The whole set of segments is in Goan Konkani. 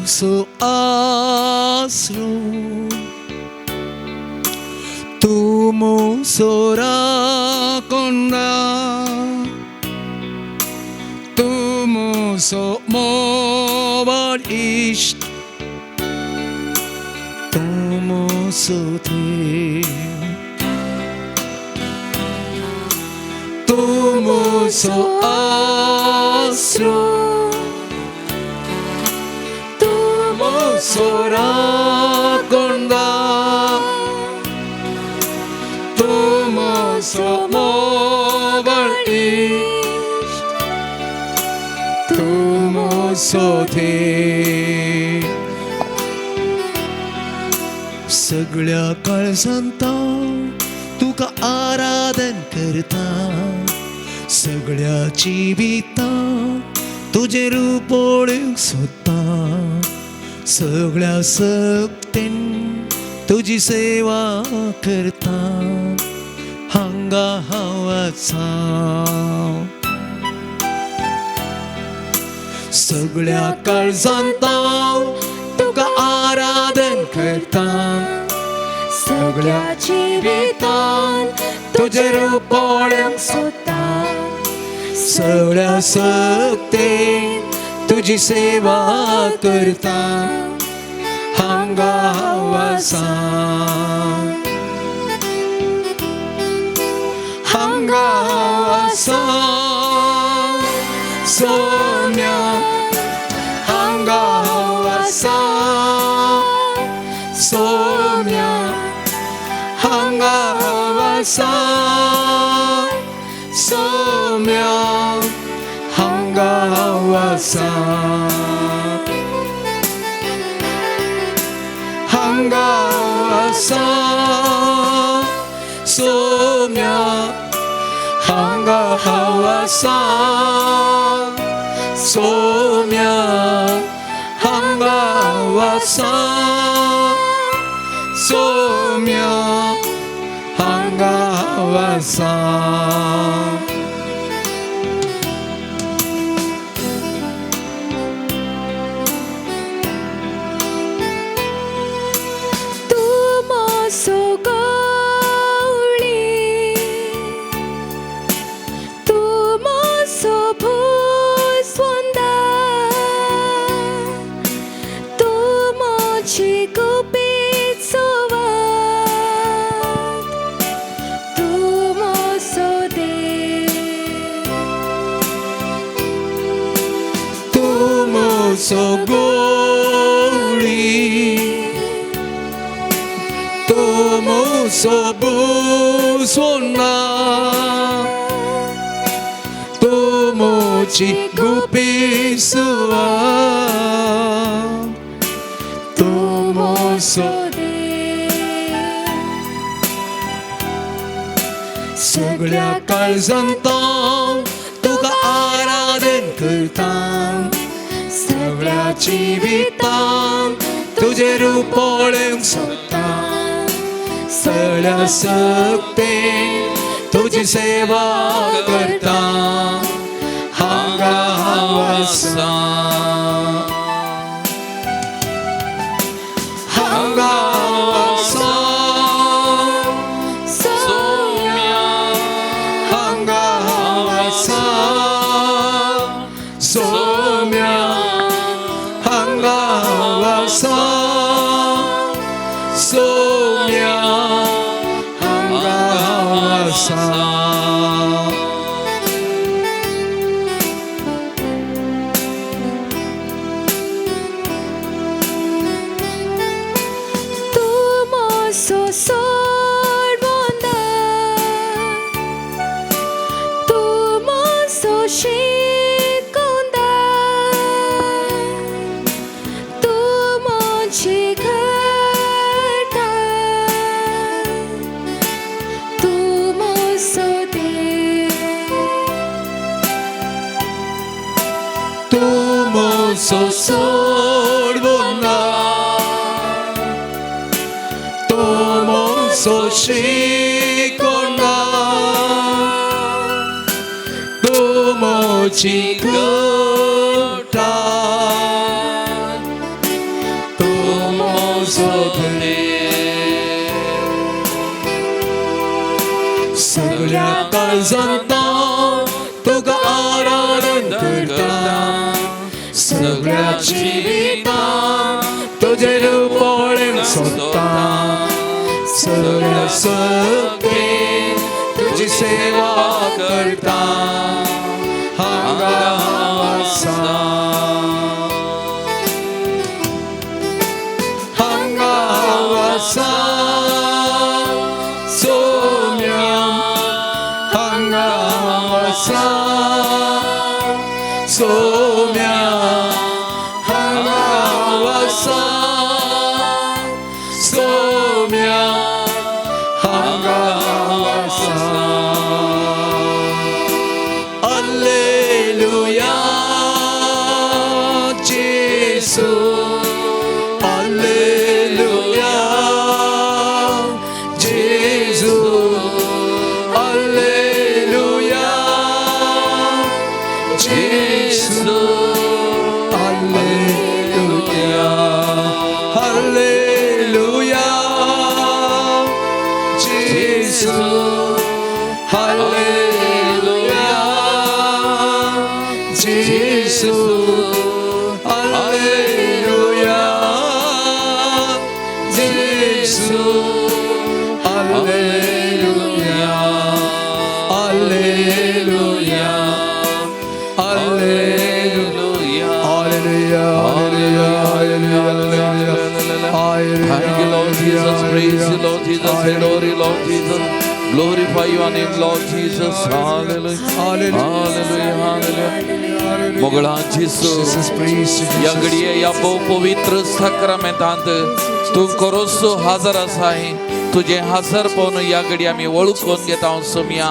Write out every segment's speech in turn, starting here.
म्हजो आसरो, तूं म्हजो राखणदार, तूं म्हजो मोगाळ इश्ट, तूं म्हजो देव, तूं म्हजो आसरो, तूं म्हजो राखणदार, तूं म्हजो मोगाळ इश्ट, तूं म्हजो देव. सगळ्या काळजांत तुका आराधन करता, सगळ्या जिवितांत तुजें रूप पळोवंक सोदता, सगळ्या सक्तीन तुजी सेवा करता, हांगा हांव आसा. सगळ्या काळजांत तुका आराधन करता, सगळ्या जिवितांत तुजें रूप पळोवंक सोदता, सगळ्या सक्तीन तुजी सेवा करता, हांगा हांव आसा, हांगा हांव आसा, सोम्या हांगा हांव आसा, सोम्या हांगा हांव आसा, सोम्या हांगा हांव आसा, हांगा हांव आसा, सोम्या हांगा हांव आसा, सोम्या हांगा हांव आसा, सोम्या हांगा हांव आसा. तूं म्हजो गवळी, तूं म्हजो भुजवंदार, तूं म्हजी गुपीत सुवात, तूं म्हजो देव. तूं म्हजो गवळी, तूं म्हजो भुजवंदार, तूं म्हजी गुपीत सुवात, तूं म्हजो. सगळ्या काळजांत तुका आराधन करता, सगळ्या जिवितांत तुजें रूप पळोवंक सोदता, सगळ्या सक्तीन तुजी सेवा करता, हांगा हांव आसा, हांगा हांव आसा, सोम्या हांगा हांव आसा, सोम्या हांगा हांव आसा, सोम्या हांगा हांव आसा. तूं म्हजो सोडवंदार, तूं म्हजो शिकोवंदार, तूं म्हजी घरदार, तूं म्हजो देव. तूं म्हजो सोडवंदार, तूं म्हजो शिकोवंदार, तूं म्हजी घरदार, तुका आराधन करता. सगळ्या जिवितान तुजें रूप पळोवंक सोदता. सगळ्या शक्तीन तुजी सेवा करता. हांगा आसा, हांगा आसा सोम्या, हांगा आसा सोम्या, हांगा आसा सोम्या, हांगा आसा. Alleluia, Gesù. Alleluia, Gesù. Alleluia, Gesù. Alleluia, Alleluia, Gesù. Alleluia, Gesù. Alleluia, Gesù. Alleluia, Alleluia, Alleluia, Alleluia, Alleluia, Alleluia. Thank you, Lord Jesus. Praise you, Lord Jesus. Adore you, Lord Jesus. Glorify your name, Lord Jesus. Hallelujah. Hallelujah. Hallelujah. मोगळा जेसू, Jesus, praise you, या Jesus. घडये या भोव पवित्र साक्रामेंतांत तूं खरोच हाजर आसाय. तुजें हाजरपण ह्या घडये आमी वळखून घेता सोमया.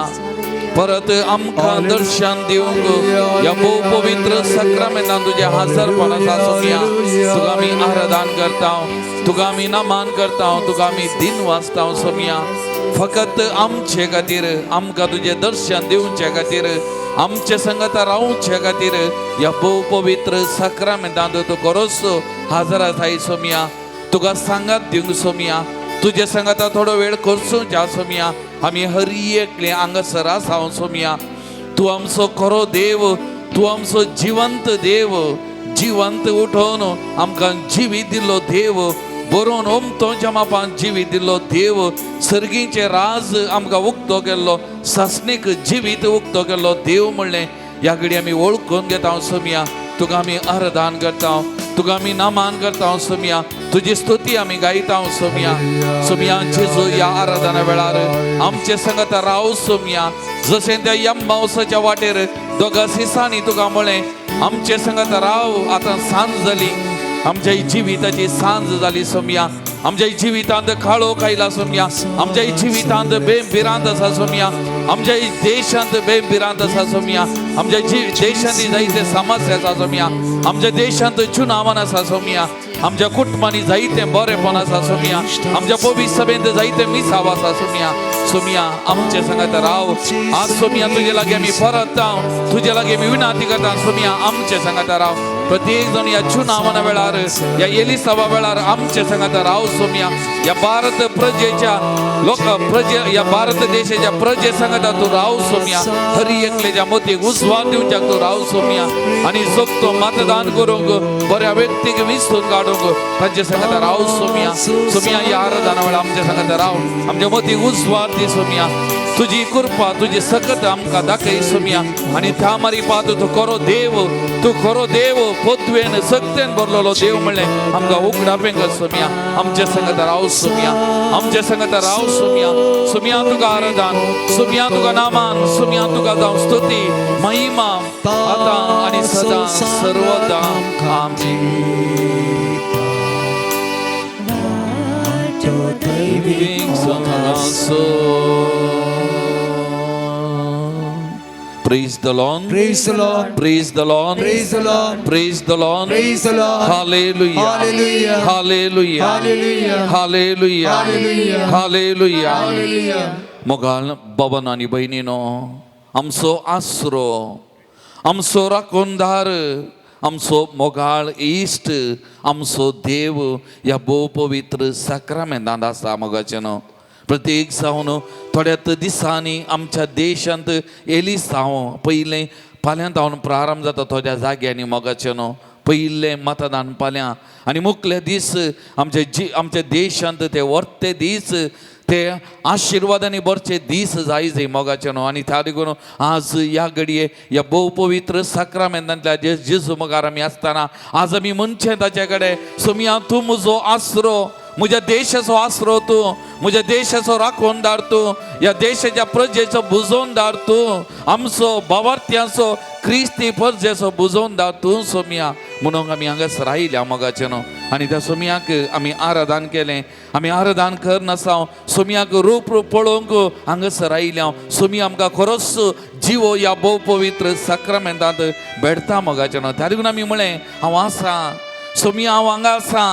परत आमकां दर्शन दिवंक ह्या भोव पवित्र साक्रामेंतान तुजें हाजरपण आसा सोमया. तुका आमी आराधन करता, तुका आमी नमान करता, तुका आमी दिन वाचता सोमया. फकत आमचे खातीर, आमकां तुजें दर्शन दिवचे खातीर, आमचे संगता रावचे खातीर ह्या भोव पवित्र साक्रामेंतांत तूं खरोच हाजर आसाय सोमया. तुका सांगात दिवंक सोमया, तुजे सांगाता थोडो वेळ करसूं सोमया. आमी हर एकले हांगासर आसा सोमया. तूं आमचो खरो देव, तूं आमचो जिवंत देव, जिवंत उठोवन आमकां जिवीत दिल्लो देव, बरोवन ओमतोच्या मापान जिवीत दिल्लो देव, सर्गीचे राज आमकां उक्तो केल्लो, सासणीक जिवीत उक्तो केल्लो देव म्हणलें ह्या घडी आमी वळखून घेता सोमया. तुका आमी आराधन करता, तुका आमी नमान करता सोमया. तुजी स्तुती आमी गायता सोमया. सोमया जेजू, ह्या आराधना वेळार आमचे संगत राव सोमया. जशें त्या यम्मावसाच्या वाटेर दोगा सिसांनी तुका म्हळें, आमचे संगत राव, आतां सांज जाली. आमच्या जिविताची सांज जाली सोमया. आमच्या जिवितांत काळोख आयला सोमया. आमच्या जिवितांत बेम भिरांत आसा सोमया. आमच्या देशांत बेम भिरांत आसा सोमया. आमच्या देशांत जायते समस्या आसा सोमया. आमच्या देशांत चुनावन आसा सोमया. आमच्या कुटुंबांनी जायते बरेपण आसा सोमया. आमच्या पवित्र सभेंत जायते मिसाव आसा सोमया. सोमया, आमचे संगत राव आज सोमया. तुजे लागीं आमी परत तुजे लागीं आमी विनंती करता सोमया, आमचे संगत राव. प्रत्येक जण ह्या चुनावाना वेळार, ह्या एलिसावा वेळार आमचे संगत राव सोमया. ह्या भारत प्रजेच्या लोक प्रजे, ह्या भारत देशाच्या प्रजे संगता तूं राव सोमया. हरी एकलेच्या मतीक उजवाड दिवच्याक तूं राव सोमया आनी सोगतो मतदान करूंक बऱ्या व्यक्तीक विसरून काडूंक तांचे संगता राव सोमया. सोमया, ह्या आराधना वेळार आमच्या संगता राव. आमच्या मतीक उजवाड दी सोमया. तुजी कृपा, तुजी सकत आमकां दाखय सोमया. आनी त्या मारी पात तूं खरो देव, तूं खरो देव, पोतवेन सक्तेन भरलेलो देव म्हणलें आमकां उगडापें कर सोमया. आमच्या संगत राव सोमया. आमच्या संगत राव सोमया. सोमया, तुका आराधन. सोमया, तुका नामान. सोमया, तुका जावं स्तुती महिमा आतां आनी सदां सर्वदा. आमीन. वाटो दैवीक. मोगाचो. Praise the Lord. Praise the Lord. Praise the Lord. Praise the Lord. Praise the Lord. Praise the Lord. Hallelujah. Hallelujah. Hallelujah. Hallelujah. Hallelujah. Hallelujah. Hallelujah. Hallelujah. मोगाल बाबान आनी भयणीनो, आमचो आसरो, आमचो राखणदार, आमचो मोगाळ इश्ट, आमचो देव ह्या भोव पवित्र साक्रामेंतांत आसा. मोगाचें न्हू. प्रत्येक जावन थोड्याच दिसांनी आमच्या देशांत एलिसांव पयलें फाल्यां जावन प्रारंभ जाता थोड्या जाग्यांनी मोगाचें न्हू पयलें मतदान फाल्यां आनी मुखले दीस आमचे जी आमच्या देशांत ते वर्ते दीस ते आशिर्वादांनी भरचे दीस जाय जाय मोगाचे न्हू. आनी त्या देखून आज ह्या घडये ह्या भोव पवित्र साक्रामेंतांतल्या जेजू मुखार आमी आसतना आज आमी म्हणचें ताचे कडेन, सोमया तूं म्हजो आसरो, म्हज्या देशाचो आसरो तूं, म्हज्या देशाचो राखणदार तूं, ह्या देशाच्या प्रजेचो बुजोवनदार तूं, आमचो भावार्थ्यांचो क्रिस्ती प्रजेचो बुजोवनदार तूं सोमया म्हणून आमी हांगासर आयल्या मोगाचें न्हू. आनी त्या सोमयाक आमी आराधन केलें, आमी आराधन करनासा सोमयाक रूप रूप पळोवंक हांगासर आयल्या. सोमया आमकां खरोच जिवो ह्या भोव पवित्र साक्रामेंतांत भेटता मोगाचें न्हू. त्या देखून आमी म्हळें हांव आसा सोमया, हांव हांगा आसा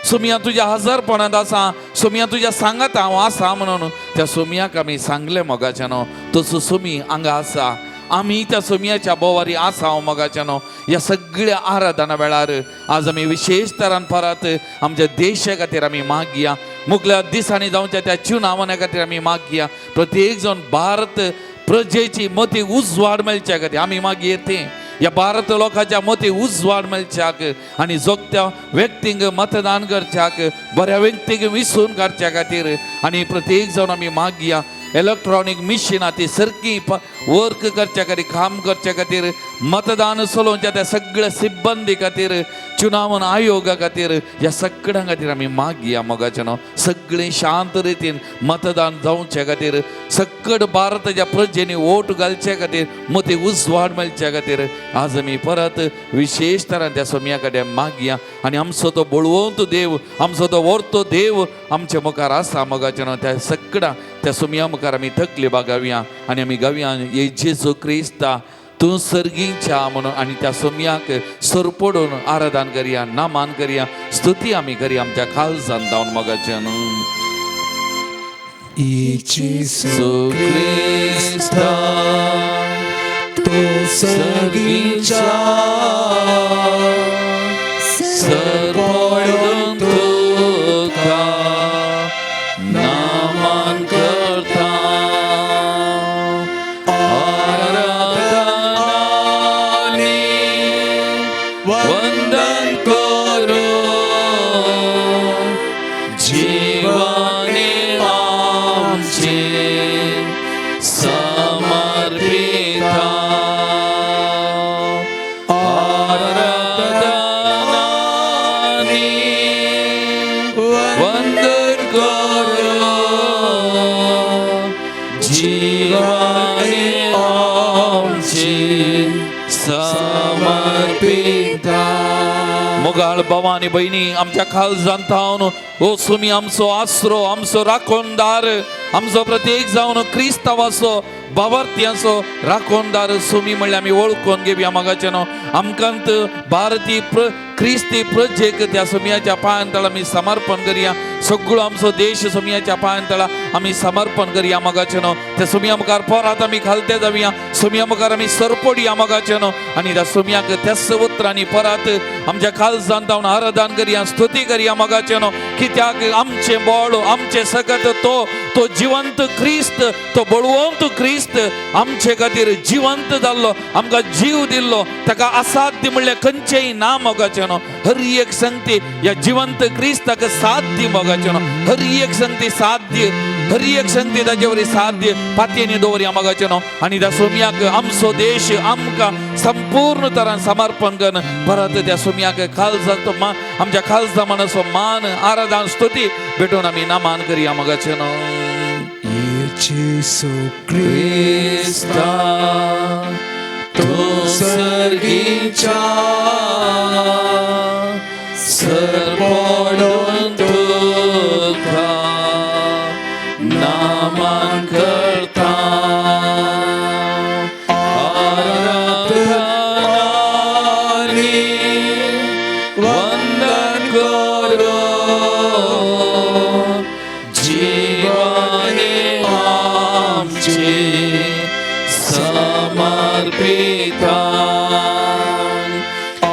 सोमया, तुज्या हजारपणांत आसा सोमया, तुज्या सांगात हांव आसा म्हणून त्या सोमयाक आमी सांगलें मोगाचें न्हू. तसो सोमी हांगा आसा, आमी त्या सोमयाच्या बोवारी आसा हांव मोगाचें न्हू. ह्या सगळ्या आराधना वेळार आज आमी विशेश तरान परत आमच्या देशा खातीर आमी मागया, मुखल्या दिसांनी जावच्या त्या चुनावण्या खातीर आमी मागया. प्रत्येक जावन भारत प्रजेची मती उजवाड मेळच्या खातीर आमी मागीर तें ह्या भारत लोकांच्या मती उजवाड मेळच्याक आनी जोगत्या व्यक्तींक मतदान करच्याक, बऱ्या व्यक्तींक विसून काडच्या खातीर आनी प्रत्येक जावन आमी मागया. इलेक्ट्रॉनीक मिशिनां ती सारकी वर्क करच्या खातीर, काम करच्या खातीर, मतदान चलोवच्या त्या सगळ्या सिब्बंदी खातीर, चुनावण आयोगा खातीर, ह्या सगळ्यां खातीर आमी मागया मोगाचें न्हू. सगळें शांत रितीन मतदान जावचे खातीर, सकट भारताच्या प्रजेनी वोट घालचे खातीर, मती उजवाड मेळच्या खातीर आज आमी परत विशेश तरान त्या सोमया कडेन मागया. आनी आमचो तो बळवंत देव, आमचो तो वर्तो देव आमचे मुखार आसा मोगाचें न्हू. त्या सगळ्या त्या सोमया मुखार आमी तकली बागावया आनी आमी गावया, ये जेजू क्रिस्ता तूं सर्गीच्या म्हणून. आनी त्या सोमयाक सरपडून आराधन करया, नामान करया, स्तुती आमी करया आमच्या काळजान जावन मोगाचें न्हू. जेजू क्रिस्ता तूं सर्गीच्या सरपडून तुका नामान करता, आराधन आनी वंदन करूं जीवने आमचे समर्पिता, आराधन आनी वंदन करूं जीवने आमचे समर्पिता. मोगाळ भावा आनी भयणी, आमच्या काळजांत थावन ओ सुमी आमचो आसरो, आमचो राखणदार, आमचो प्रत्येक जावन क्रिस्तांवाचो भावार्थ्यांचो राखणदार सुमी म्हणल्यार आमी वळखून घेवया मोगाचें न्हू. आमकां भारतीय क्रिस्ती प्रजेक त्या सुमयाच्या पांयां तळा आमी समर्पण करया. सगळो आमचो देश सुमयाच्या पांयां तळा आमी समर्पण करया मोगाचें न्हू. त्या सुमया मुखार परत आमी खालते जावया, सुमया मुखार आमी सरपडया मोगाचें न्हू. आनी त्या सुमयाक त्याच उतरांनी परत आमच्या काळजांत जावन आराधन करया, स्तुती करया मोगाचें न्हू. कित्याक आमचें बळ, आमचें सकत तो तो जिवंत क्रिस्त, तो बळवंत क्रिस्त आमचे खातीर जिवंत जाल्लो, आमकां जीव दिल्लो. ताका असाध्य म्हणल्यार खंयचेय ना मोगाचें न्हू. हर एक संगती ह्या जिवंत क्रिस्ताक साध्य मोगाचें न्हू. हर एक संगती साध्य, हर एक संगती ताजे वरी साध्य पातयेनी दवरया मोगाचें न्हू. आनी त्या सोमयाक आमचो देश आमकां संपूर्ण तरान समर्पण करून परत त्या सोमयाक काळजांत आमच्या काळजा मनाचो मान, आराधन, स्तुती भेटून आमी नामान करया मोगाचें न्हू. जेजू क्रिस्ता तूं सर्गीच्या सरपडून तुका नामान करता, आराधन आनी वंदन करूं जीवने आमचे समर्पिता,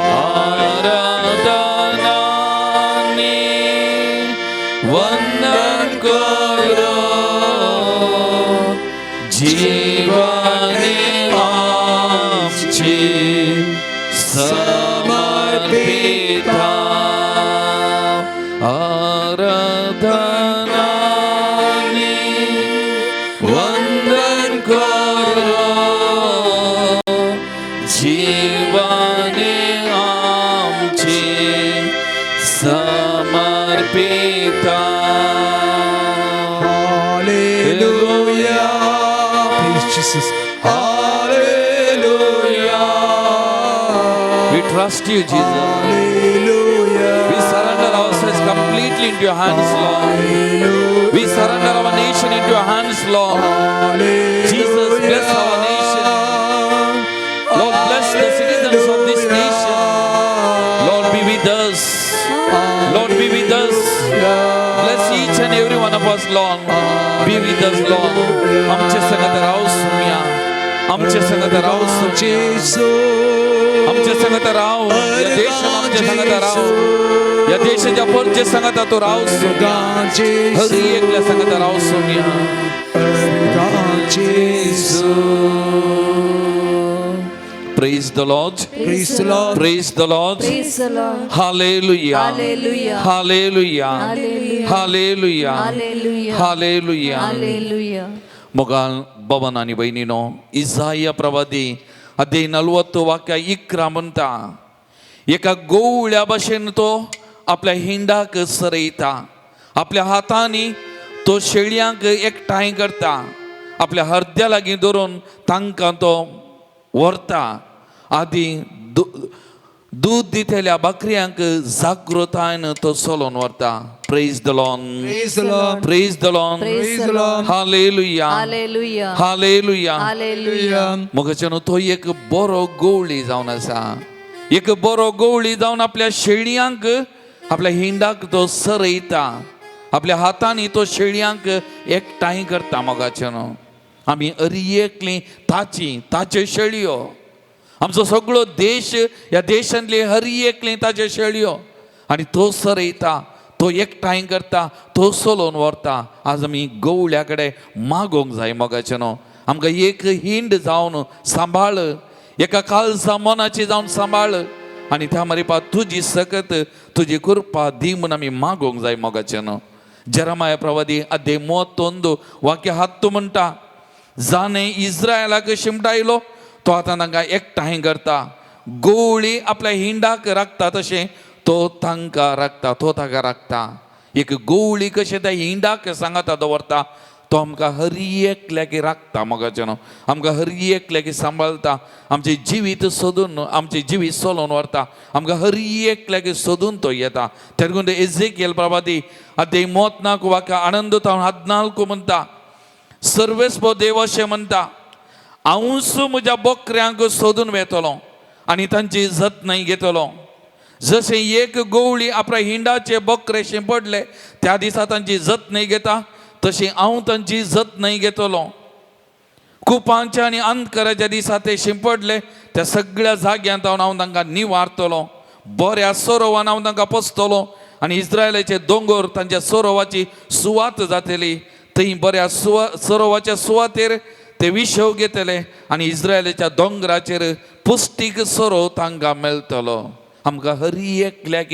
आराधन आनी वंदन करूं जीवने आमचे समर्पिता. Hallelujah. Praise Jesus. Hallelujah. We trust you, Jesus. Hallelujah. We surrender ourselves completely into your hands, Lord. We surrender our nation into your hands, Lord. Jesus, bless our nation. Lord, bless the citizens of this nation. Lord, be with us. Lord, be with us. Bless each and every one of us, Lord. Be with us, Lord. आमचे संगत राव सुम्या, आमचे संगत राव सुम्या, आमचे संगत राव. या देशात आमच्या संगत राव, या देशाच्या परचे संगत तो राव सुम्या, हरी एकल्या संगत राव सुम्या. Jesus. Praise the Lord. Praise the Lord. Praise the Lord. Praise the Lord. Hallelujah. Hallelujah. Hallelujah. Hallelujah. Hallelujah. Hallelujah. Hallelujah. Hallelujah. ಮೊಗಾಲ್ Bhavan आणि बहिणीनो, इजाया प्रवादी अध्याय 40 वाक्य 11 म्हणता, एका गोवळ्या भाशेन तो आपल्या हिंडाक सरयता, आपल्या हातांनी तो शेळयांक एकठांय करता, आपल्या हरद्या लागीं धरून तांकां तो व्हरता. आदी दूद दितल्या बकऱ्यांक जागृतायन तो चलोवन व्हरता. Praise the Lord. Praise the Lord. Praise the Lord. Praise the Lord. Hallelujah. Hallelujah. Hallelujah. Hallelujah. मोगाच्यानो, तो एक बरो गवळी जावन आसा. एक बरो गवळी जावन आपल्या शेळयांक, आपल्या हिंडाक तो सरयता, आपल्या हातांनी तो शेळयांक एकठांय करता. मोगाच्यानो, आमी अरी एकली ताची ताच्यो शेळयो. आमचो सगळो देश, ह्या देशांतली हरी एकली ताच्यो शेळयो आनी तो सरयता, तो एकठांय करता, तो चलोवन व्हरता. आज आमी गवळ्या कडेन मागोंक जाय. मोगाच्यानो, आमकां एक हिंड जावन सांबाळ, एका काळजा मनाची जावन सांबाळ आनी त्या मारिपा तुजी सकत, तुजी कृपा दी म्हूण आमी मागोंक जाय. मोगाच्यानो, जरमाया प्रवादी अध्याय 31 वाक्य 10 म्हणटा, जाणे इस्रायलाक शिमटायलो तो आतां तांकां एकठांय करता. गोवळी आपल्या हिंडाक राखता तशें तो तांकां राखता, तो ताका राखता. एक गोवळी कशें त्या हिंडाक सांगाता दवरता, तो आमकां हरी एकल्याक राखता. मोगाच्यानो, आमकां हरी एकल्याक सांबाळता, आमचें जिवीत सोदून, आमचें जिवीत चलोवन व्हरता. आमकां हरी एकल्याक सोदून तो येता. तेन्ना एझेकियल प्रभाती अध्याय 34 वाक्य 11 14 म्हणटा, सर्वेस्पो देव अशें म्हणटा, हांवूच म्हज्या बोकऱ्यांक सोदून वेतलो आनी तांची जतनाय घेतलो. जशें एक गवळी आपल्या हिंडाचे बकरे शिंपडले त्या दिसा तांची जतनाय घेता, तशी हांव तांची जतनाय घेतलो. कुपांच्या आनी अंधकाराच्या दिसा ते शिंपडले त्या सगळ्या जाग्यांत हांव तांकां निवारतलो. बऱ्या सरोवान हांव तांकां पोसतलो आनी इस्रायलाचे दोंगर तांच्या सरोवाची सुवात जातली. थंय बऱ्या सरोवाच्या सुवातेर ते विशव घेतले आनी इस्रायलाच्या दोंगराचेर पुश्टीक सोरोव तांकां मेळटलो. आमकां हरी एकल्याक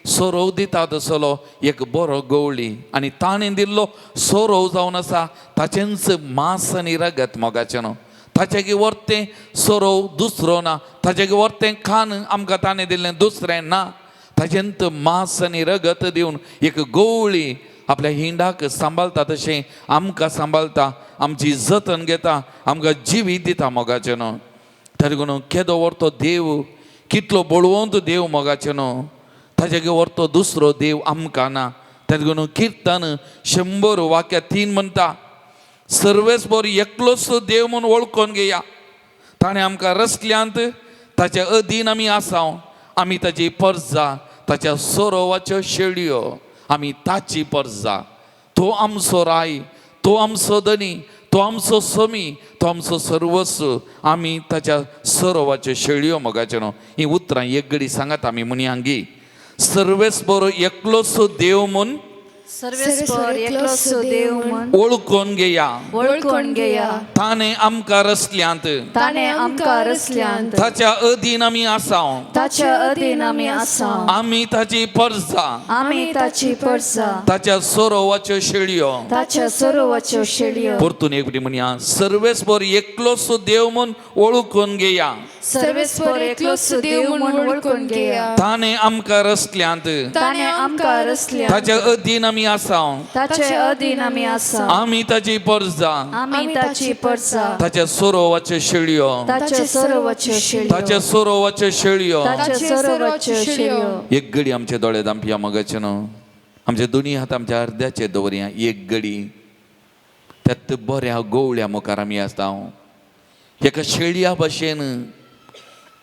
सोरोव दिता तसलो एक बरो गवळी आनी ताणें दिल्लो सोरोव जावन आसा ताचेंच मांस आनी रगत. मोगाचें न्हू, ताचे वर्तें सोरोव दुसरो ना, ताचे वर्तें खाण आमकां ताणें दिल्लें दुसरें ना. ताजेंत मांस आनी रगत दिवन एक गवळी आपल्या हिंडाक सांबाळता तशें आमकां सांबाळता, आमची जतन घेता, आमकां जिवीत दिता. मोगाचें न्हू, तरी म्हणून केदो व्हरतो देव, कितलो बळवंत देव. मोगाचें न्हू, ताजे व्हरतो दुसरो देव आमकां ना. तेका म्हणून किर्तन 100 वाक्य 3 म्हणटा, सर्वेस्पर एकलोच देव म्हूण वळखून घेया. ताणें आमकां रसल्यांत ताचे अधीन आमी आसाव. आमी ताची परजा, ताच्या सोरोवाच्यो शेळयो. आमी ताची परजा. तो आमचो राय, तो आमचो धनी, तो आमचो समी, तो आमचो सर्वस्व. आमी ताच्या सरोवाच्यो शेळयो. मोगाच्यो न्हू, ही उतरां एक घडी सांगात आमी मुनयांगी. सर्वेस्पर एकलोच देव म्हूण. सर्वेस्पर एकलोच देव म्हण वळखून घेया. वळखून घेया. ताणें आमकां रचल्यांत. ताणें आमकां रचल्यांत. ताच्या अधीन आमी आसा. ताच्या अधीन आमी आसा. आमी ताची परजा. आमी ताची परसा. ताच्या सरोवाच्यो शेळयो. ताच्या सरोवाच्यो शेळयो. परतून एक फावटी म्हणया, सर्वेस्पर एकलोच देव म्हूण वळखून घेया. सर्वेस्पर एकलोच देव म्हण वळखून घेया. ताणें आमकां रचल्यांत. ताणें आमकां रचल्यांत. ताच्या अधीन आमी आसा. ताचे अधीन आमी आसा. आमी ताची परजा. आमी ताची परसा. ताच्या सरोवाच्यो शेळयो. ताच्या सरोवाच्यो शेळयो. ताच्या सरोवाच्यो शेळयो. ताच्या सरोवाच्यो शेळयो. एक गडी आमचे दोळे दामपया मगाचे न्हू, आमचे दोनी हात आमच्या अर्द्याचे दवरया. एक गडी त्यात बऱ्या गोवळ्या मुखार आमी आसता. एका शेळया भशेन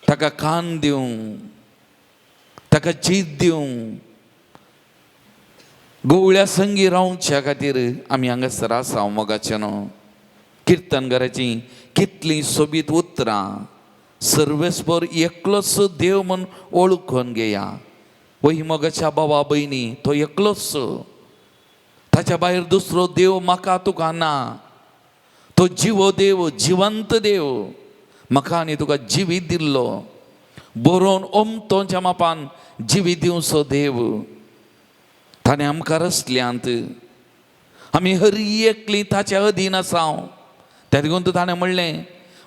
ताका कान दिवं, ताका चीत दिवं, गोवळ्या संगी रावच्या खातीर आमी हांगासर आसा मोगाचे न्हू. किर्तनकाराची कितलीं सोबीत उतरां. सर्वेस्पर एकलोच देव म्हूण वळखून घेया. वही मोगाच्या बाबा भयणी, तो एकलोच, ताच्या भायर दुसरो देव म्हाका तुका ना. तो जिवो देव, जिवंत देव, म्हाका आनी तुका जिवीत दिल्लो, बरोवन ओमतोच्या मापान जिवीत दिवचो देव. ताणें आमकां रचल्यांत. आमी हर एकली ताच्या अधीन आसा. त्या देखून ताणें म्हणलें,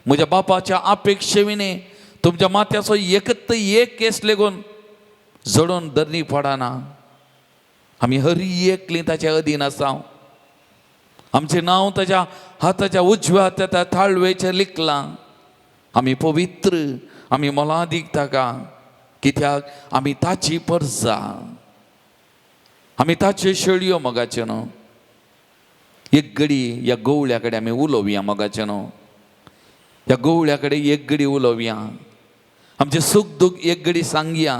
म्हज्या बापाच्या अपेक्षे विणे तुमच्या माथ्याचो एकत एक केस लेगून जडोवन दरनी पडना. आमी हर एकली ताच्या अधीन आसा. आमचें नांव ताच्या हाताच्या उजव्या हाताच्या ताळवेचेर लिखलां. आमी पवित्र, आमी मोलादीक ताका, कित्याक आमी ताची परजा, आमी ताच्यो शेळयो मोगाच्यो न्हू. एक घडी ह्या गोवळ्या कडेन आमी उलोवया मोगाच्यो न्हू. ह्या गोवळ्या कडेन एक घडी उलोवया, आमचें सूख दूख एक घडी सांगया.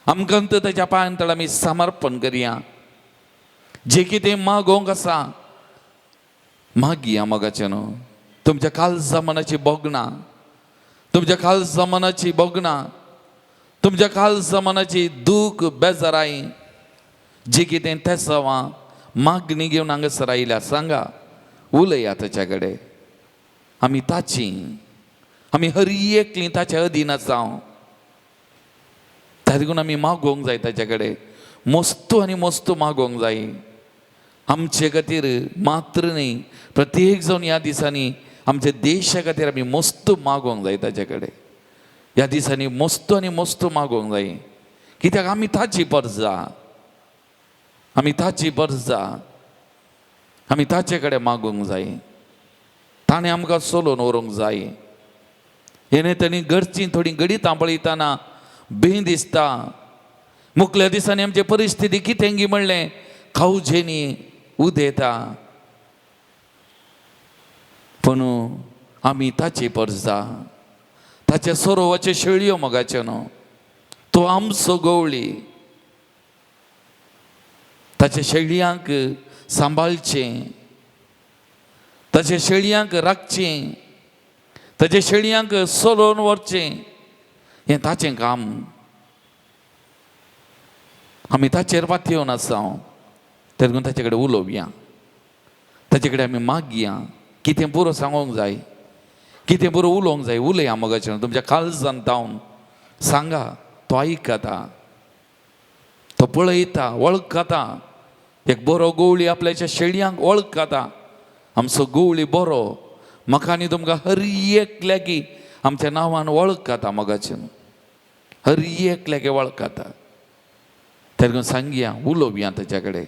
आमकां तर ताच्या पांयां तळ आमी समर्पण करया. जें कितें मागोवंक आसा मागया मोगाचें न्हू. तुमच्या काळजा मनाची भोगणां, तुमच्या काळजा मनाची भोगणां, तुमच्या काळजा मनाची दूख बेजाराय जे कितें तेसावां मागणी घेवन हांगासर आयल्या, सांगा, उलया ताच्या कडेन. आमी ताची, आमी हर एकली ताच्या अधीन आसा. त्या देखून आमी मागोवंक जाय ताच्या कडेन, मस्तू आनी मस्तू मागोवंक जाय. आमचे खातीर मात्र न्ही, प्रत्येक जावन ह्या दिसांनी आमच्या देशा खातीर आमी मस्त मागोवंक जाय ताच्या कडेन. ह्या दिसांनी मस्त आनी मस्त मागोवंक जाय, कित्याक आमी ताची परजा, आमी ताची परजा, आमी ताचे कडेन मागूंक जाय. ताणें आमकां चलोवन व्हरूंक जाय. हेणे तांणी घरचीं थोडीं गणितां पळयतना भंय दिसता. मुखल्या दिसांनी आमची परिस्थिती कितें गी म्हणलें खावजेनी उदेता, पूण आमी ताची परजा, ताच्या सरोवाच्यो शेळयो मोगाच्यो न्हू. तो आमचो गवळी, ताच्या शेळयांक सांबाळचें, ताच्या शेळयांक राखचें, ताच्या शेळयांक चलोवन व्हरचें, हें ताचें काम. आमी ताचेर पातयेवन आसा. तेन्ना ताचे कडेन उलोवया, ताचे कडेन आमी मागया. कितें पुरो सांगूंक जाय, कितें पुरो उलोवंक जाय, उलया मोगाचें. तुमच्या काळजान तावन सांगा, तो आयकता, तो पळयता, वळखता. एक बरो गवळी आपल्याच्या शेळयांक वळखता. आमचो गवळी बरो, म्हाका आनी तुमकां हर एकल्याकी आमच्या नांवान वळखता मोगाचें, हर एकल्याकी वळखता. तेन्ना सांगया, उलोवया ताच्या कडेन.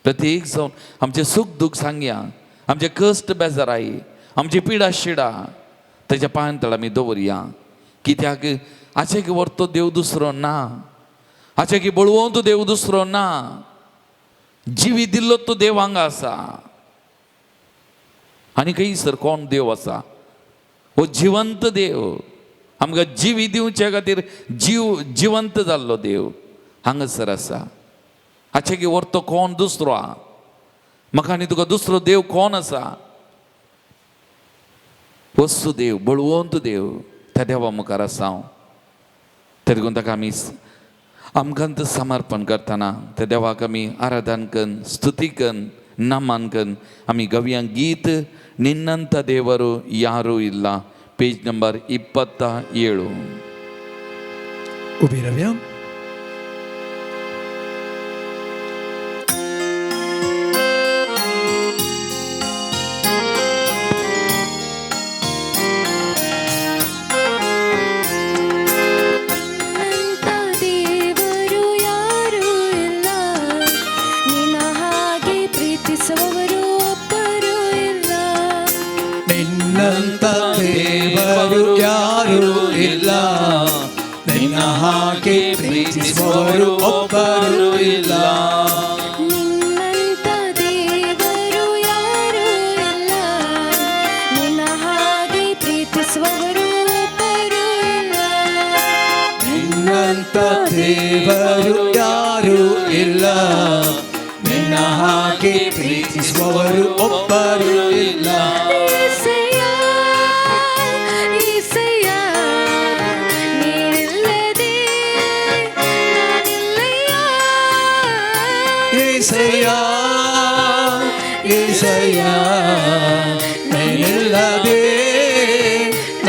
प्रत्येक जावन आमचें सूख दूख सांगया, आमचे कश्ट बेजाराय, आमची पिडा शिडा ताच्या पांयां तळ आमी दवरया. कित्याक आचे की व्हरतो देव दुसरो ना, आचे की बळवंत देव दुसरो ना, जिवी दिल्लो तो देव हांगा आसा. आनी खंयसर कोण देव आसा? हो जिवंत देव, आमकां जिवी दिवचे खातीर जीव जिवंत जाल्लो देव हांगासर आसा. आचे की व्हरतो कोण दुसरो आहा? म्हाका आनी तुका दुसरो देव कोण आसा? वस्तू देव, बळवंत देव, त्या देवा मुखार आसा हांव. ते देखून ताका आमी आमकां समर्पण करतना त्या देवाक आमी आराधन कन, स्तुती कन, नमन कन आमी गवया गीत निನ್ನंत देವರು ಯಾರೂ ಇಲ್ಲ, ಪೇಜ್ ನಂಬರ್ 27. उभी रावया. ನಿನ್ನಂತ ದೇವರು ಯಾರೂ ಇಲ್ಲ, ನಿನ್ನ ಹಾಗೆ ಪ್ರೀತಿಸುವವರು ಒಬ್ಬರೂ ಇಲ್ಲ. ನಿನ್ನಂತ ದೇವರು ಯಾರೂ ಇಲ್ಲ, ನಿನ್ನ ಹಾಗೆ ಪ್ರೀತಿಸುವವರು ಒಬ್ಬರು ಇಲ್ಲ. ನಿನ್ನಂತ ದೇವರು ಯಾರೂ ಇಲ್ಲ, ನಿನ್ನ ಹಾಗೆ ಪ್ರೀತಿಸುವವರು ಒಬ್ಬರೂ ಇಲ್ಲ. ನಿನ್ನಂತ ದೇವರು ಯಾರೂ ಇಲ್ಲ, ನಿನ್ನ ಹಾಗೆ ಪ್ರೀತಿಸುವವರು ಒಬ್ಬರು ಇಲ್ಲ. ಏಸಯ್ಯ, ಏಸಯ್ಯ, ನೀನಿಲ್ಲದೆ ನಾನಿಲ್ಲಯ್ಯ. ಏಸಯ್ಯ, ಏಸಯ್ಯ, ನೀನಿಲ್ಲದೆ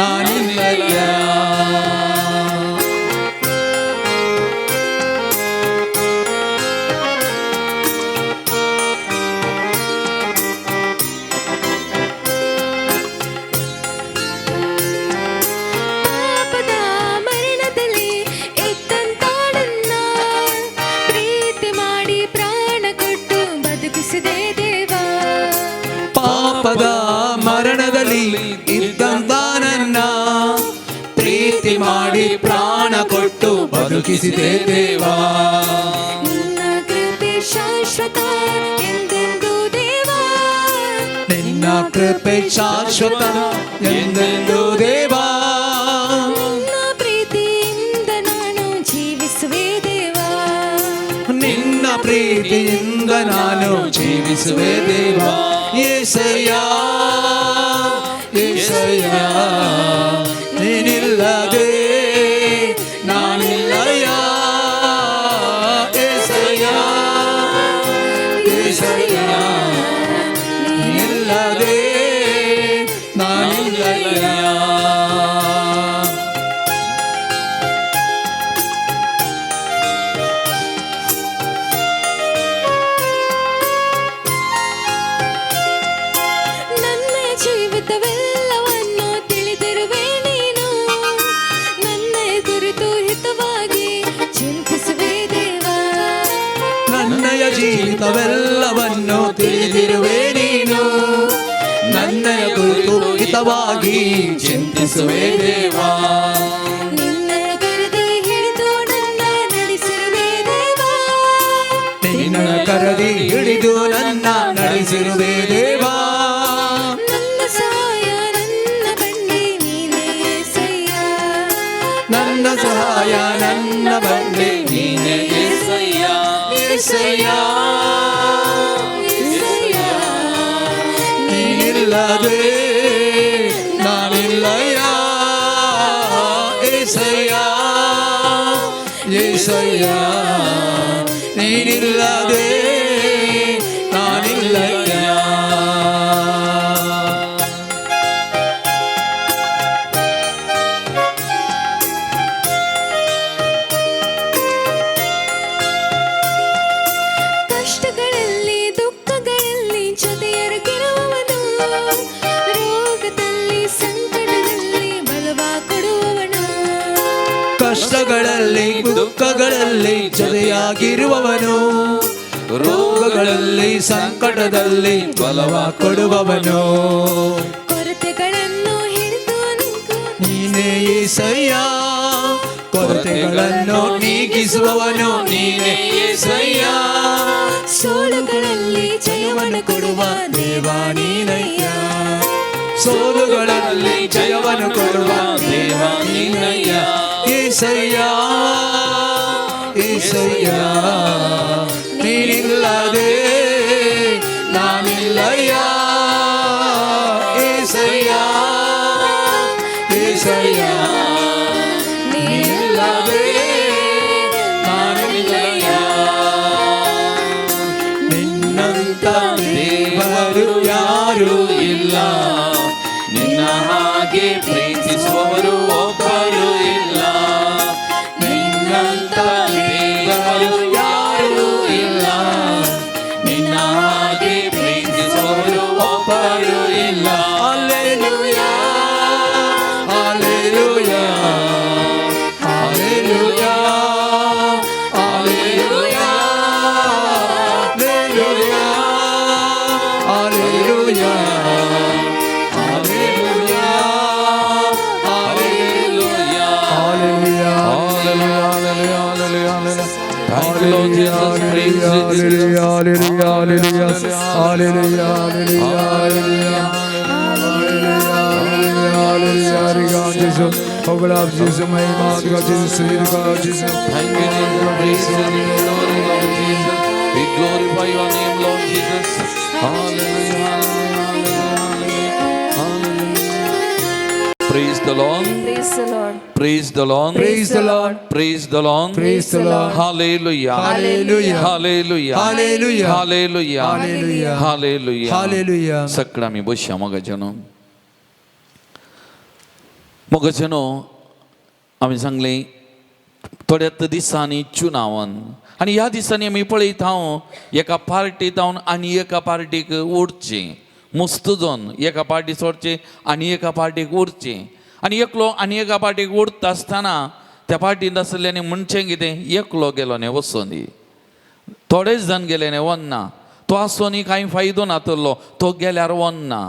ನಾನಿಲ್ಲಯ್ಯ. ಪಾಪದ ಮರಣದಲ್ಲಿ ಇದ್ದಂತ ನನ್ನ ಪ್ರೀತಿ ಮಾಡಿ ಪ್ರಾಣ ಕೊಟ್ಟು ಬದುಕಿಸಿದೆ ದೇವಾ. ಪಾಪದ ಮರಣದಲ್ಲಿ ಇದ್ದಂತ ನನ್ನ ಪ್ರೀತಿ ಮಾಡಿ ಪ್ರಾಣ ಕೊಟ್ಟು ಬದುಕಿಸಿದೆ ದೇವಾ. ನಿನ್ನ ಕೃಪೆ ಶಾಶ್ವತ ಎಂದೆಂದು ದೇವಾ. ನಿನ್ನ ಕೃಪೆ ಶಾಶ್ವತ ಎಂದೆಂದು ದೇವಾ. ನಿನ್ನ ಪ್ರೀತಿಯಿಂದ ನಾನು ಜೀವಿಸುವೆ ದೇವಾ. ನಿನ್ನ ಪ್ರೀತಿಯಿಂದ ನಾನು ಜೀವಿಸುವೆ ದೇವಾ. ಏಸಯ್ಯ, ಏಸಯ್ಯ, ನೀನಿಲ್ಲದೆ ನಾನಿಲ್ಲಯ್ಯ. ಏಸಯ್ಯ, ಏಸಯ್ಯ, ನೀನಿಲ್ಲದೆ ನಾನಿಲ್ಲಯ್ಯ. ನನ್ನ ಜೀವಿತವೆಲ್ಲವನ್ನು ತಿಳಿದಿರುವೆ ನೀನು, ನನ್ನ ಕುರಿತು ಹಿತವಾಗಿ ಚಿಂತಿಸುವೆ ದೇವಾ. ನನ್ನಯ ಜೀವಿತವೆಲ್ಲವನ್ನು ತಿಳಿದಿರುವೆ ನೀನು, ನನ್ನಯ ಕುರಿತು ಹಿತವಾಗಿ ಚಿಂತಿಸುವೆ ದೇವಾ. ನಿನ್ನ ಕರದಿ ಹಿಡಿದು ನನ್ನ ನಡೆಸಿರುವೆ ದೇವಾ. ನಿನ್ನ ಕರದಿ ಹಿಡಿದು ನನ್ನ ನಡೆಸಿರುವೆ ದೇವಾ. ನನ್ನ ಸಹಾಯ ನನ್ನ ಬಂಡೆ ನೀನೇ ಏಸಯ್ಯ. ನನ್ನ ಸಹಾಯ ನನ್ನ ಬಂಡೆ ನೀನೇ ಏಸಯ್ಯ. ಏಸಯ್ಯ, ಏಸಯ್ಯ, ನೀನಿಲ್ಲದೆ ನಾನಿಲ್ಲಯ್ಯ. ಏಸಯ್ಯ, ಏಸಯ್ಯ, ನೀನಿಲ್ಲದೆ ನಾನಿಲ್ಲಯ್ಯ. ಕಷ್ಟಗಳಲ್ಲಿ ದುಃಖಗಳಲ್ಲಿ ಜೊತೆಯರಗಿರುವವನು, ರೋಗದಲ್ಲಿ ಸಂಕಟದಲ್ಲಿ ಬಲವ ಕೊಡುವವನು. ಕಷ್ಟಗಳಲ್ಲಿ ದುಃಖಗಳಲ್ಲಿ ಜೊತೆಯಾಗಿರುವವನು, ರೋಗಗಳಲ್ಲಿ ಸಂಕಟದಲ್ಲಿ ಬಲವ ಕೊಡುವವನು. ಕೊರತೆಗಳನ್ನು ಹಿಡಿದು ನಿಂತು ನೀನೇ ಏಸಯ್ಯ, ಕೊರತೆಗಳನ್ನು ನೀಗಿಸುವವನು ನೀನೇ ಏಸಯ್ಯ. ಸೋಲುಗಳಲ್ಲಿ ಜಯವನ್ನು ಕೊಡುವ ದೇವ ನೀನಯ್ಯ, ಸೋಲುಗಳಲ್ಲಿ ಜಯವನ್ನು ಕೊಡುವ ದೇವ ನೀನಯ್ಯ. ಏಸಯ್ಯ, ಏಸಯ್ಯ, ನೀನಿಲ್ಲದೆ ನಾನಿಲ್ಲಯ್ಯ. ಏಸಯ್ಯ, ಏಸಯ್ಯ, ನೀನಿಲ್ಲದೆ ನಾನಿಲ್ಲಯ್ಯ. ಯಾರೂ ಇಲ್ಲ, ನಿನ್ನ ಹಾಗೆ ಪ್ರೀತಿಸುವವರು ಒಬ್ಬರು ಇಲ್ಲ, ನಿನ್ನಂತ ದೇವರು ಯಾರೂ ಇಲ್ಲ, ನಿನ್ನ ಹಾಗೆ ಪ್ರೀತಿಸುವವರು ಒಬ್ಬರು ಇಲ್ಲ. Hallelujah, hallelujah, hallelujah, hallelujah, hallelujah, hallelujah, hallelujah. Hallelujah. Hallelujah, hallelujah, hallelujah, hallelujah. Thank you, Lord Jesus. Praise you, Jesus. Hallelujah, hallelujah, hallelujah, hallelujah, hallelujah, Jesus. Oh, Jesus, my God, Jesus, Jesus. Thank you, Jesus. Praise you, glory, Lord Jesus. We glorify your name, Lord Jesus. Hallelujah, hallelujah, hallelujah, hallelujah. Praise the Lord. Praise the Lord. Praise the Lord. Praise the Lord. Praise the Lord. Praise the Lord. Hallelujah. Hallelujah. Hallelujah. Hallelujah. Hallelujah. Hallelujah. Hallelujah. Hallelujah. सगळं आमी बसया मोगाच्यानो, मोगाच्यानो, आमी सांगलें थोड्याच दिसांनी चुनावन आनी ह्या दिसांनी आमी पळयता हांव एका पार्टी जावन आनी एका पार्टीक उरचें, मुस्त जावन एका पार्टी सोडचें आनी एका पार्टीक उरचें, आनी एकलो आनी एका पार्टीक उरता आसतना त्या पार्टींत आसलेल्यांनी म्हणचें कितें, एकलो गेलो न्ही वचोन दी, थोडेच जाण गेले न्ही वन्ना, तो आसून कांय फायदो नातलो, तो गेल्यार वन्ना.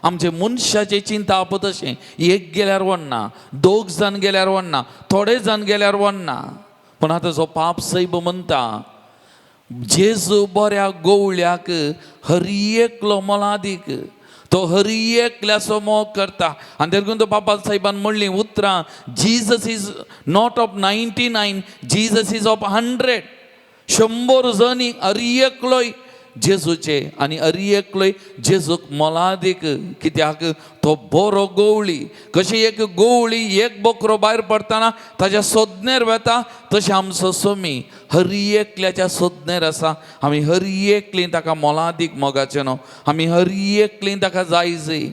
आमचे मनशाचें चिंताप तशें, एक गेल्यार वन्ना, दोग जाण गेल्यार वन्ना, थोडे जाण गेल्यार वन्ना. पूण आतां जो पाप सैब म्हणटा, जेजू बऱ्या गोवळ्याक हर एकलो मोलादीक, तो हर एकल्याचो मोग करता. आनी देखून तो बाबा साहेबान म्हणलीं उतरां, Jesus is not of 99, Jesus is of 100. 100 जणी हर एकलोय जेजूचे आनी हर एकलोय जेजूक मोलादीक. कित्याक तो बरो गोवळी. कशें एक गोवळी एक बोकरो भायर पडटना ताज्या सोदनेर वेता, तशें आमचो सोमी हर एकल्याच्या सोदनेर आसा. आमी हर एकलीं ताका मोलादीक मोगाचें न्हू, आमी हर एकलीं ताका जाय जाय,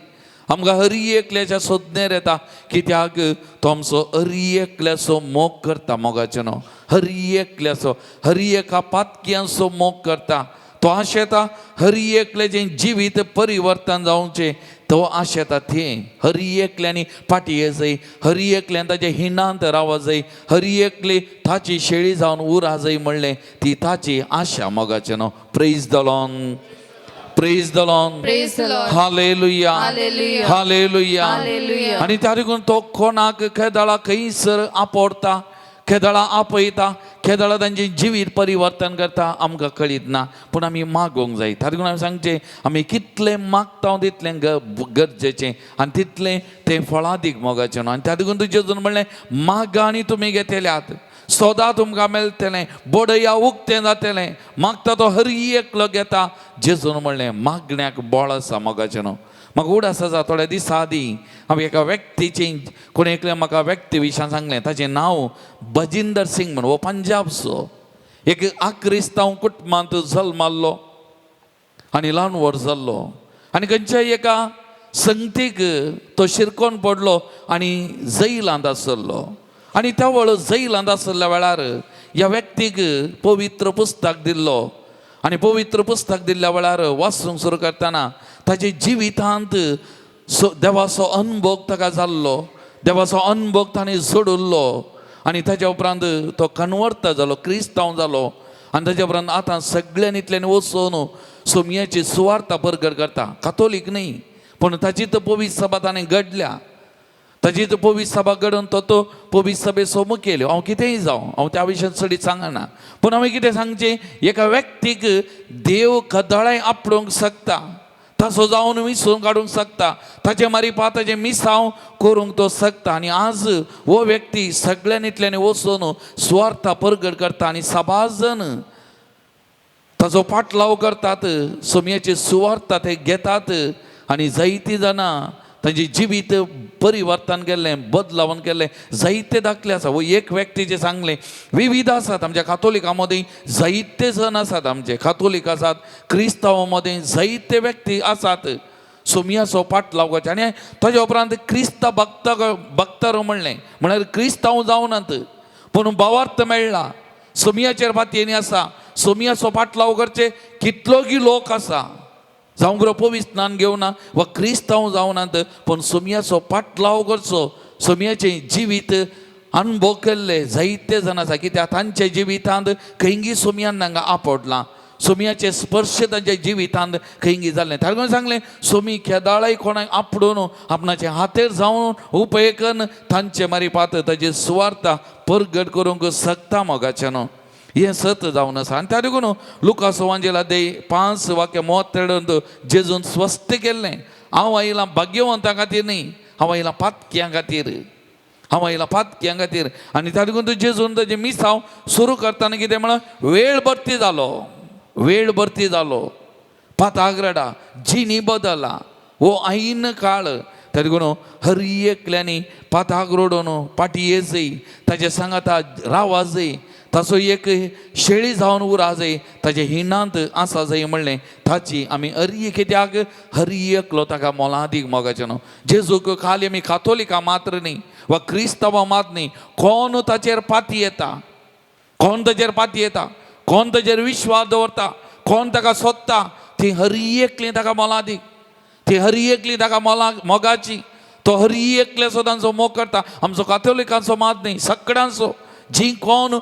आमकां हर एकल्याच्या सोदनेर येता. कित्याक तो आमचो हर एकल्याचो मोग करता मोगाचें न्हू, हर एकल्याचो, हर एका पातक्यांचो मोग करता. तो आशेता हर एकल्याचें जिवीत परिवर्तन जावचें, तो आशेता थंय हर एकल्यांनी फाटीं ये जाय, हर एकल्यान ताजे हिणांत रावा जाय, हर एकली ताची शेळी जावन उरा जाय म्हणलें ती ताची आशा मोगाचें न्हू. Praise the Lord, praise the Lord. Praise the Lord. Hallelujah. Hallelujah. Hallelujah. Hallelujah. आनी त्या देखून तो कोणाक केदळा खंयसर आपोडटा, केदळा आपयता, केदळा तांचें जिवीत परिवर्तन करता, आमकां कळीत ना. पूण आमी मागोवंक जाय. ताका लागून हांवें सांगचें, आमी कितलें मागता तितलें गरजेचें आनी तितलें तें फळादीक मोगाचें न्हू. आनी त्या देखून तुजें जेजून म्हणलें, मागा आनी तुमी घेतल्यात, सोदा तुमकां मेळटलें, बडया उक्तें जातलें, मागता तो हर एकलो घेता. जेजून म्हणलें मागण्याक बळ आसा मोगाचें न्हू. म्हाका उडास आसा थोड्या दिसां आदीं हांवें एका व्यक्तीचें, कोण एकलें म्हाका व्यक्ती विशयान सांगलें, ताचें नांव बजिंदर सिंग म्हण, हो पंजाबचो, एक आक्रिस्तांव कुटुंबांत जल्माल्लो आनी ल्हान व्हड जाल्लो, आनी खंयच्याय एका संगतीक तो शिरकोन पडलो आनी जैलांत आसलो. आनी त्या वेळ जैलांत आसल्या वेळार ह्या व्यक्तीक पवित्र पुस्तक दिल्लो, आनी पवित्र पुस्तक दिल्ल्या वेळार वाचूंक सुरू करतना ताजे जिवितांत देवाचो अनभोग ताका जाल्लो, देवाचो अनभोग ताणें जोडिल्लो, आनी ताज्या उपरांत तो कन्वर्त जालो, क्रिस्तांव जालो. आनी ताज्या उपरांत आतां सगळ्यांनी इतल्यान वचून सोमयाची सुवार्ता परगट करता. कातोलीक न्ही, पूण ताची तर पवित्र सभा ताणें घडल्या, ताची तर पवित्र सभा घडोवन तो तो पवित्र सभेचो मुखेल. हांव कितेंय जावं, हांव त्या विशयान चडीत सांगना, पूण हांवें कितें सांगचें, एका व्यक्तीक देव कदळाय आपडोवंक शकता, ताचो जावन विसरून काडूंक शकता, ताचे मारिपा ताचें मिसांव करूंक तो शकता. आनी आज हो व्यक्ती सगळ्यांनी इतल्यानी वचून सुवार्था परगट करता आनी सभाजन ताचो पाटलाव करतात, सोमयाची सुवार्था ते घेतात, आनी जायतीं जाणां तांचें जिवीत परिवर्तन केल्लें, बदलावन केल्लें जायते दाखले आसा. हो एक व्यक्तीचें सांगलें, विविध आसात आमच्या कातोलिकां मदीं, जायते जण आसात आमचे कातोलीक आसात, क्रिस्तांवां मदीं जायते व्यक्ती आसात. सोमयाचो पाटलाव करचें. आनी ताज्या उपरांत क्रिस्ता भक्ता भक्तारो म्हणलें, म्हळ्यार क्रिस्तांव जावनात पूण भावार्थ मेळ्ळा, सोमयाचेर पातयेनी आसा, सोमयाचो पाटलाव करचे कितलोगी लोक आसा, जावं बरो पवित्र स्नान घेवना वा क्रिस्तांव जावनात पूण सोमयाचो पाटलाव करचो, सोमयाचें जिवीत अनुभव केल्ले जायते जाण आसा. कित्याक तांच्या जिवितांत खंयगी सोमयान तांकां आपडलां, सोमयाचे स्पर्श तांच्या जिवितांत खंयगी जालें. ताका सांगलें सोमी केदाळाय कोणाक आपडून आपणाचे हातेर जावन उपयोग तांचे मारिपात ताजे सुवार्ता परगट करूंक शकता मोगाचें न्हू. हें सत जावन आसा. आनी त्या देखून लुकास वांजेला दे 5 वाक्य मोत जेजून स्वस्थ केल्लें. हांव आयलां भाग्यवंतां खातीर न्ही, हांव आयलां पातक्यां खातीर, हांव आयलां पातक्यां खातीर. आनी त्या देखून जेजून ताजें मिसांव सुरू करतना कितें म्हळ्यार वेळ भरती जालो, वेळ भरती जालो, पाताग्रडा जिणी बदला हो ऐन काळ. त्या देखून हर एकल्यांनी पाताक रोडून पाटी ये जय, ताजे सांगाता रावा जय, ताचो एक शेळी जावन उरा जाय, ताजे हिणांत आसा जाय म्हणलें ताची आमी हर कित्याक हर एकलो ताका मोलादीक मोगाचें न्हू. जेजूक खाली आमी कातोलिकां मात्र न्ही वा क्रिस्तांवां मात न्ही, कोण ताचेर पाती येता, कोण ताचेर पाती येता, कोण ताचेर विश्वास दवरता, कोण ताका सोदता, ती हर एकली ताका मोलादीक, ती हर एकली ताका मोला मोगाची. तो हर एकल्याचो तांचो मोग करता. आमचो कातोलिकांचो मात न्ही, सगळ्यांचो जी कोण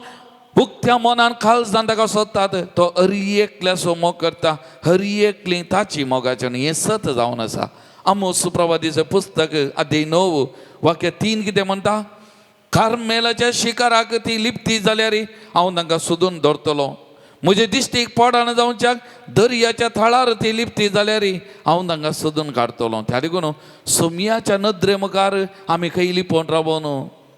उक्त्या मनान खालसान ताका सोदतात तो हर एकल्याचो मोग करता, हर एकली ताची मोगाचें न्ही. हें सत जावन आसा. आमोस सुप्रवादीचें पुस्तक अध्याय 9 वाक्य 3 कितें म्हणटा, कार्मेलाच्या शिकाराक ती लिपती जाल्यार हांव तांकां सोदून दवरतलो, म्हजे दिश्टीक पोडान जावच्याक दर्याच्या थळार ती लिपती जाल्यार हांव तांकां सोदून काडटलो. त्या देखून सोमयाच्या नदरे मुखार आमी खंय लिपोवन रावोन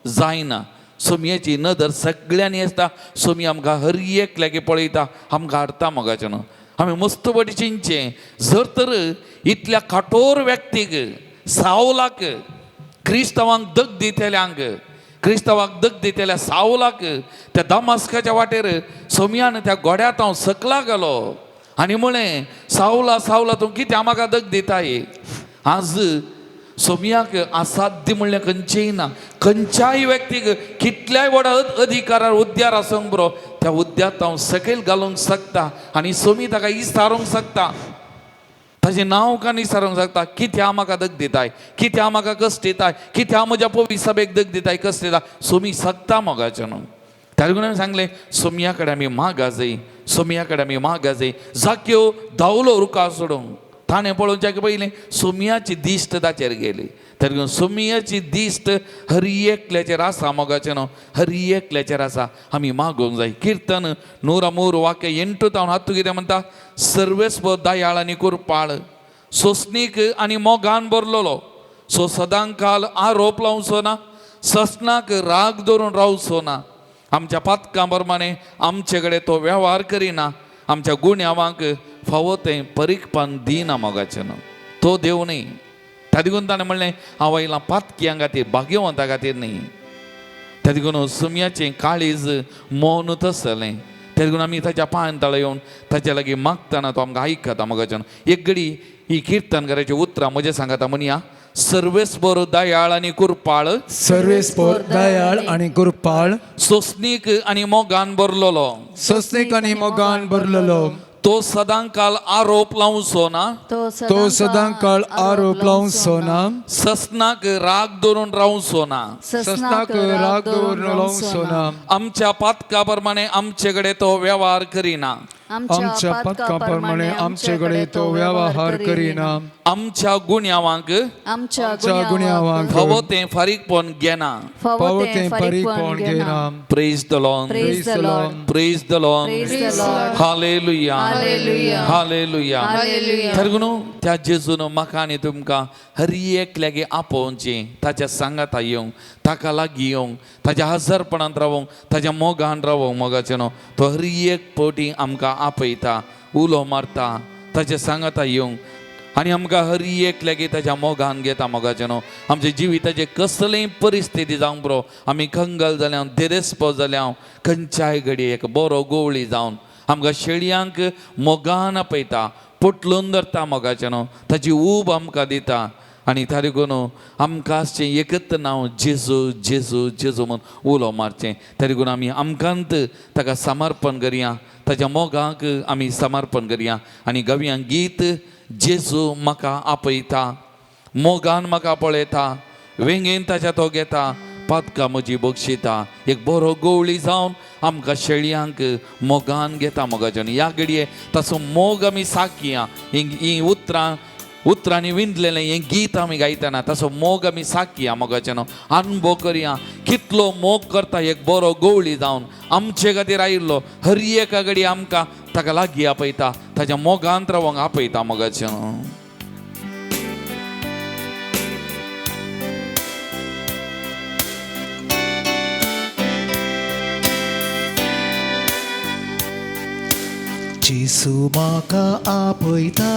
जायना. सोमयाची नदर सगळ्यांनी आसता. सोमी आमकां हर एकल्याक पळयता, आमकां हाडटा मोगाचें न्हू. आमी मस्त पटी चिंतचें, जर तर इतल्या काठोर व्यक्तीक सावलाक क्रिस्तांवांक दग दितल्यांक, क्रिस्तांवाक दग दितल्या सावलाक त्या दमास्काच्या वाटेर सोमयान त्या गोड्यांत हांव सकला गेलो आनी म्हळें, सावला सावला तूं कित्याक म्हाका दग दिताय. आज सोमयाक असाध्य म्हणलें खंयचेंय ना. खंयच्याय व्यक्तीक कितल्याय व्हड अधिकारार उद्यार आसूंक बरो, त्या उद्यात हांव सकयल घालूंक शकता आनी सोमी ताका इसारूंक शकता, ताजें नांव का निसारूंक शकता. कित्याक म्हाका दग दिताय, कित्याक म्हाका कश्ट दिताय, कित्याक म्हज्या पवी सभेक दग दिताय, कश्ट दिता, सोमी शकता मोगाचें न्हू. त्या लागून आमी सांगलें सोमया कडेन आमी मागा जाय, सोमया कडेन आमी मागा जाय. जाक्यो धांवलो रुखा सोडूंक, ताणें पळोवच्याक पयलें सोमयाची दिश्ट ताचेर गेली. तरी सोमयाची दिश्ट हर एकल्याचेर आसा मोगाचें न्हू, हर एकल्याचेर आसा. आमी मागोवंक जाय. किर्तन 103 वाक्य 8 तावन 10 कितें म्हणटा, सर्वेस्व दयाळ आनी कुरपाळ, सोसणीक आनी मोगान भरलेलो, सो सदांकाल आरोप लावचो ना, ससनाक राग धरून रावचो ना, आमच्या पातकां प्रमाणे आमचे कडेन तो वेव्हार करिना, आमच्या गुन्यांवांक फावो तें परीकपान दिना मोगाचें न्हू. तो देव न्ही. त्या देखून ताणें म्हणलें हांव आयलां पातक्यां खातीर, भाग्यवंता खातीर न्ही. त्या देखून सुमयाचें काळीज मौन तसलें. त्या देखून आमी ताच्या पांयां तळा येवन ताच्या लागीं मागतना तो आमकां आयकता मोगाचें न्हू. एक घडी ही किर्तनकाराची उतरां म्हजें सांगता म्हणया, सर्वेस्पर दयाळ आनी कुरपाळ, सर्वेस्पर दयाळ आणि कृपाळ, सोसणीक आनी मोगान भरलेलो, सोसणीक आनी मोगान भरलेलो, तो सदांकाल आरोप लावचो ना, तो सदांकाळ आरोप लावचो ना, ससनाक राग धरून रावचो ना, ससनाक राग दवरून लावचो ना, आमच्या पातका प्रमाणे आमचे कडेन तो वेव्हार करिना, आमच्या पातका प्रमाणे आमचे कडेन तो व्यवहार करिना, आमच्या गुन्यांवांक आमच्या आमच्या गुन्यांवांक फावो तें फारीकपण घेना. फावो तें फारीकपण घेना. Praise the Lord, Praise the Lord. Praise the Lord, Praise the Lord. Hallelujah, Hallelujah. Hallelujah. Hallelujah. तर न्हू त्या जेजून म्हाका आनी तुमकां हर एकल्यागे आपोवचें, ताच्या सांगाता येवंक, ताका लागीं येवंक, ताच्या हजारपणांत रावोंक, ताच्या मोगान रावोंक मोगाचें न्हू. तो हर एक पवटी आमकां आपयता, उलो मारता, ताच्या सांगाता येवंक आनी आमकां हर एकल्यागे ताच्या मोगान घेता मोगाचें न्हू. आमच्या जिविताचे कसलेय परिस्थिती जावंक बरो, आमी कंगल जाल्या, देरेस्पो जाल्या, खंयच्याय घडये एक बरो गोवळी जावन आमकां शेळयांक मोगान आपयता, पोटलून धरता मोगाचें न्हू, ताची ऊब आमकां दिता. आनी ताका न्हू आमकां आसचें एकच नांव जेजू जेजू जेजू म्हूण उलो मारचें. तरी आमी आमकांत ताका समर्पण करया, ताच्या मोगाक आमी समर्पण करया आनी गावया गीत जेजू म्हाका आपयता, मोगान म्हाका पळयता, वेंगेन ताच्या तो घेता, पातकां म्हजी बक्षिता. एक बरो गवळी जावन आमकां शेळयांक मोगान घेता मोगाच्यान. ह्या घडये ताचो मोग आमी साकया. हीं उतरां उतरांनी विंदलेलें हें गीत आमी गायतना ताचो मोग आमी साकया मोगाच्यान, अनुभव करया कितलो मोग करता एक बरो गवळी जावन आमचे खातीर आयिल्लो. हर एका घडये आमकां ताका लागीं आपयता, ताच्या मोगांत रावंक आपयता मोगाच्यान. जेजू म्हाका आपयता,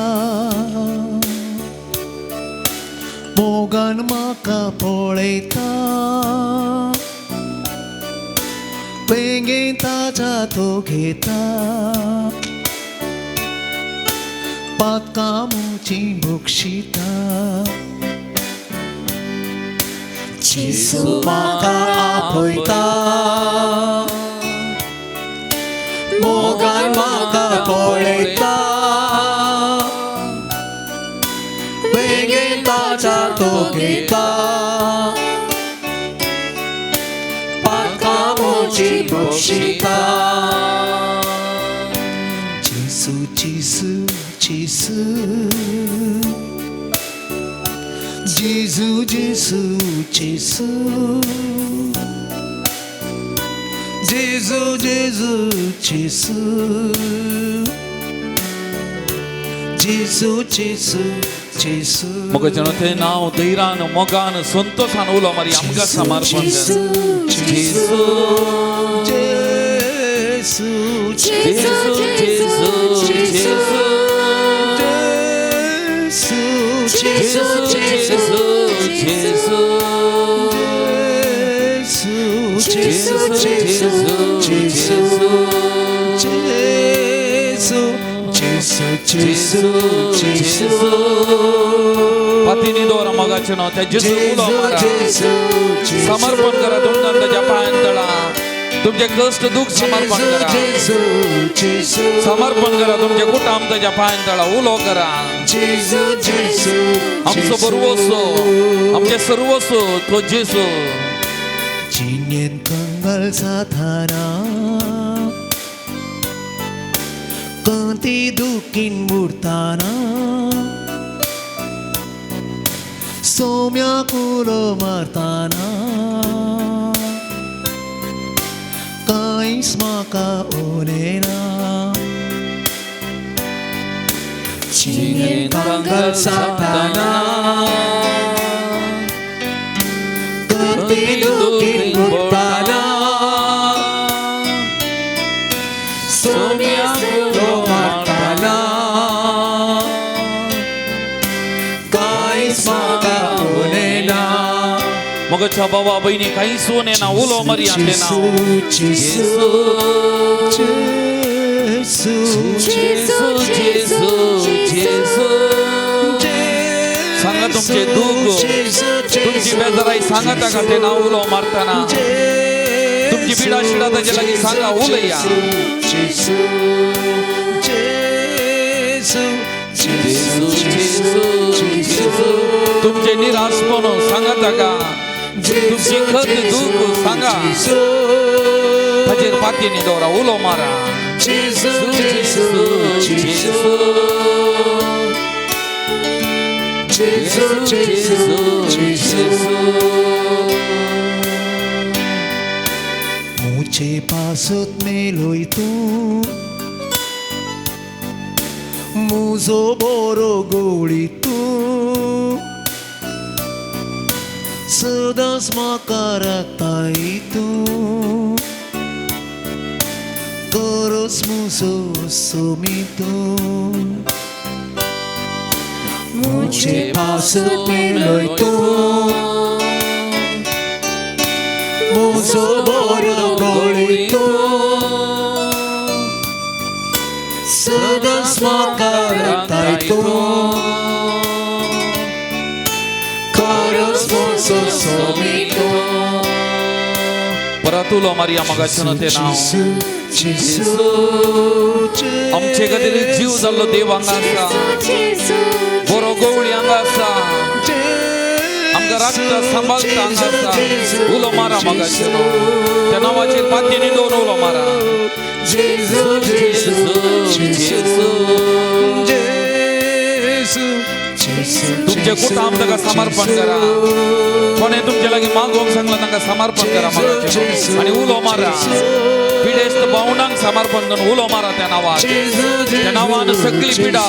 मोगान म्हाका पळयता, वेंगेन ताच्या तो घेता, पातकां म्हजी बक्षिता. जेजू म्हाका आपयता, मोगान म्हाका पळयता, वेंगेन ताच्या तो घेता, पातकां म्हजी बक्षिता. जेजू जेजू जेजू जेजू जेजू जेजू जेजू जेजू जेजू जेजू जेजू जेजू. मोगाचें तें नांव धैरान मोगान संतोशान उलो मारी आमकां समर्पण. जेजू जेजू जेजू जेजू जेजू जेजू जेजू जेजू जेजू जेजू जेजू जेजू जेजू जेजू जेजू. पातीनी दवरा मोगाचें न्हू त्या जेजू उलो मारा, समर्पण करा तुमकां ताच्या पांयान तळा. तुमचे कश्ट दुःख समर्पण करा, समर्पण करा तुमचे कुटाम ताच्या पांयान तळा उलो करा. आमचो बरवसो, आमचें सर्वस्व तो जेजू. जिणेंत कंगाल जाताना, कंती दुखीन बुडताना, सोम्याक उलो मारताना, कांयच म्हाका उलयना. जिणेंत कंगाल जाताना, कंती दुखीन बुडताना, सोम्याक उलो मारताना, कांयच म्हाका उलयना. मोगाच्या बाबा भयणी कांयच उलयना, उलो मारया तें नांव. जेजू जेजू जेजू जेजू जेजू. सांगा तुमचे दुःख, तुमची बेजाराय सांगा ताका तें नांव उलो मारतना. तुमची पिडा शिडा ताचे लागीं सांगा, उलया. जेजू जेजू जेजू जेजू जेजू. तुमचे निराशपण सांगा ताका, तुमची खत दुःख सांगा, ताचेर पातीनी दवरा, उलो मारा. जेजू जेजू जेजू जेजू जेजू जेजू. मुझे पासत मेलोय तूं, मुजो बरो गवळी तूं, सदांच म्हाका राखताय तूं, खरोच मुजो सोमी तूं. मुझे पासत मेलोय तूं, मुजो बरो गवळी तूं, सदांच म्हाका राखताय तूं खरोच म्हजो सोमी तूं. परत उलो मारया मगाचें तें नांव. जेजू, आमचे खातीर जीव जाल्लो देव हांगा आसा, बरो गवळी हांगा आसा, आमकां राखता सांबाळता हांगा आसा. उलो मारा मगाचें त्या नांवाचेर पातयेनी दोन उलो मारा. जेजू, जेजू, जेजू. जेजू, जेजू. तुमचे कुटाम ताका समर्पण करा. कोणें तुमचे लागीं मागोवंक सांगलां तांकां समर्पण करा मगाचें आनी उलो मारा. पिडेस्त भावणांक समर्पण करून उलो मारा त्या नांवान. त्या नांवान सगळी पिडा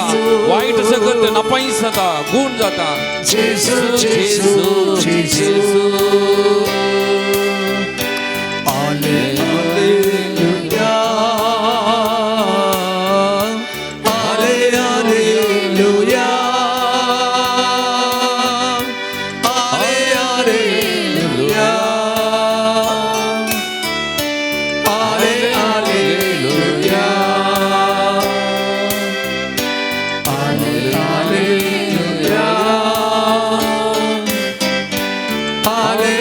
वायट सगळं नपायस जाता, गूण जाता. जेजू, जेजू, जेजू. Alleluia, Alleluia, Alleluia, Alleluia, Alleluia, Alleluia, Alleluia, Alleluia.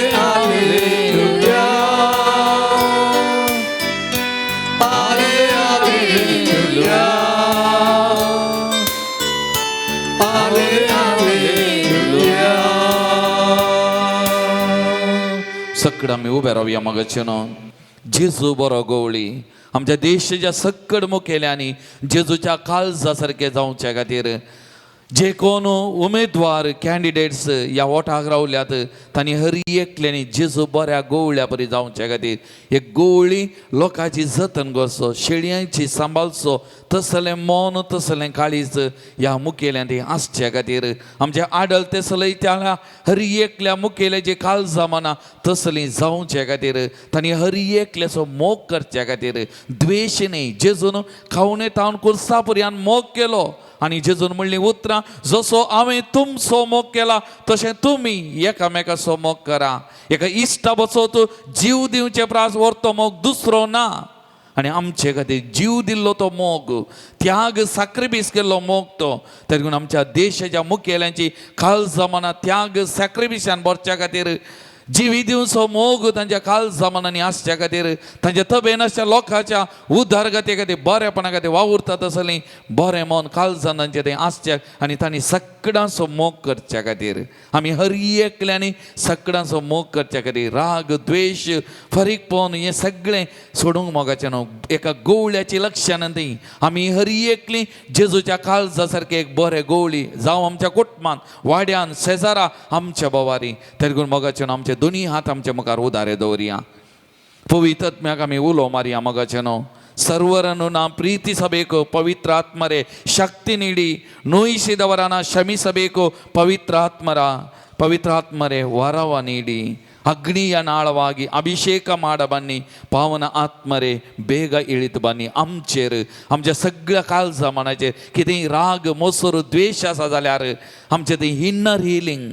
सगळं आमी उबे रावया मगाचें न्हू. जेजू बरो गवळी आमच्या देशाच्या सक्कड मुखेल्यांनी जेजूच्या काळजा सारकें जावच्या खातीर जे कोण उमेदवार कॅन्डिडेट्स ह्या वोटाक रावल्यात तांणी हर एकल्यांनी जेजू बऱ्या गवळ्या परी जावच्या खातीर एक गवळी लोकांची जतन करचो, शेळयांची सांबाळचो, तसलें मन तसलें काळीज ह्या मुखेल्यांनी आसच्या खातीर आमच्या आडल तसलें त्या हर एकल्या मुखेल्याची काळजां मनां तसलीं जावच्या खातीर तांणी हर एकल्याचो मोग करच्या खातीर द्वेश न्ही. जेजून खावणे तावन कुर्सा पर्यान मोग केलो आनी जेजून म्हणलीं उतरां, जसो हांवें तुमचो मोग केला तशें तुमी एकामेकाचो मोग करा. एका इश्टा बसत जीव दिवचे प्रास व्हरतो मोग दुसरो ना. आनी आमचे खातीर जीव दिल्लो तो मोग, त्याग साक्रिफीस केल्लो मोग तो. तरी आमच्या देशाच्या मुखेल्यांची काळजां मनां त्याग सॅक्रिफिसान भरच्या खातीर जिवी दिवचो मोग तांच्या काळजा मनांनी आसच्या खातीर तांच्या तबेन आसच्या लोकांच्या उदरगती खातीर बरेपणा खातीर वावुरता तसलीं बरें मन काळजान तांचें तें आसच्या आनी तांणी सगळ्यांचो मोग करच्या खातीर आमी हर एकल्यांनी सगळ्यांचो मोग करच्या खातीर राग द्वेश फरीकपण हें सगळें सोडूंक मोगाचें न्हू. एका गवळ्याची लक्षणां ती आमी हर एकली जेजूच्या काळजा सारकें एक बरें गवळी जावं आमच्या कुटुंबान वाड्यान शेजारा आमच्या बोवारी. तरी मोगाचें न्हू आमचे दोनी हात आमच्या मुखार उदारे दवरया. पवित्र आत्म्याक आमी उलो मारया मोगाचें न्हू. ಸರ್ವರನ್ನು ನಾ ಪ್ರೀತಿಸಬೇಕು, ಪವಿತ್ರಾತ್ಮರೇ ಶಕ್ತಿ ನೀಡಿ. ನೋಯಿಸಿದವರನ್ನ ಕ್ಷಮಿಸಬೇಕು, ಪವಿತ್ರಾತ್ಮರೇ ವರವ ನೀಡಿ. ಅಗ್ನಿಯ ನಾಳವಾಗಿ ಅಭಿಷೇಕ ಮಾಡ ಬನ್ನಿ, ಪಾವನ ಆತ್ಮರೇ ಬೇಗ ಇಳಿದು ಬನ್ನಿ. आमचेर आमच्या सगळ्या काळजा मनाचेर कितेंय राग मोसर द्वेश आसा जाल्यार आमचें तें इनर हिलींग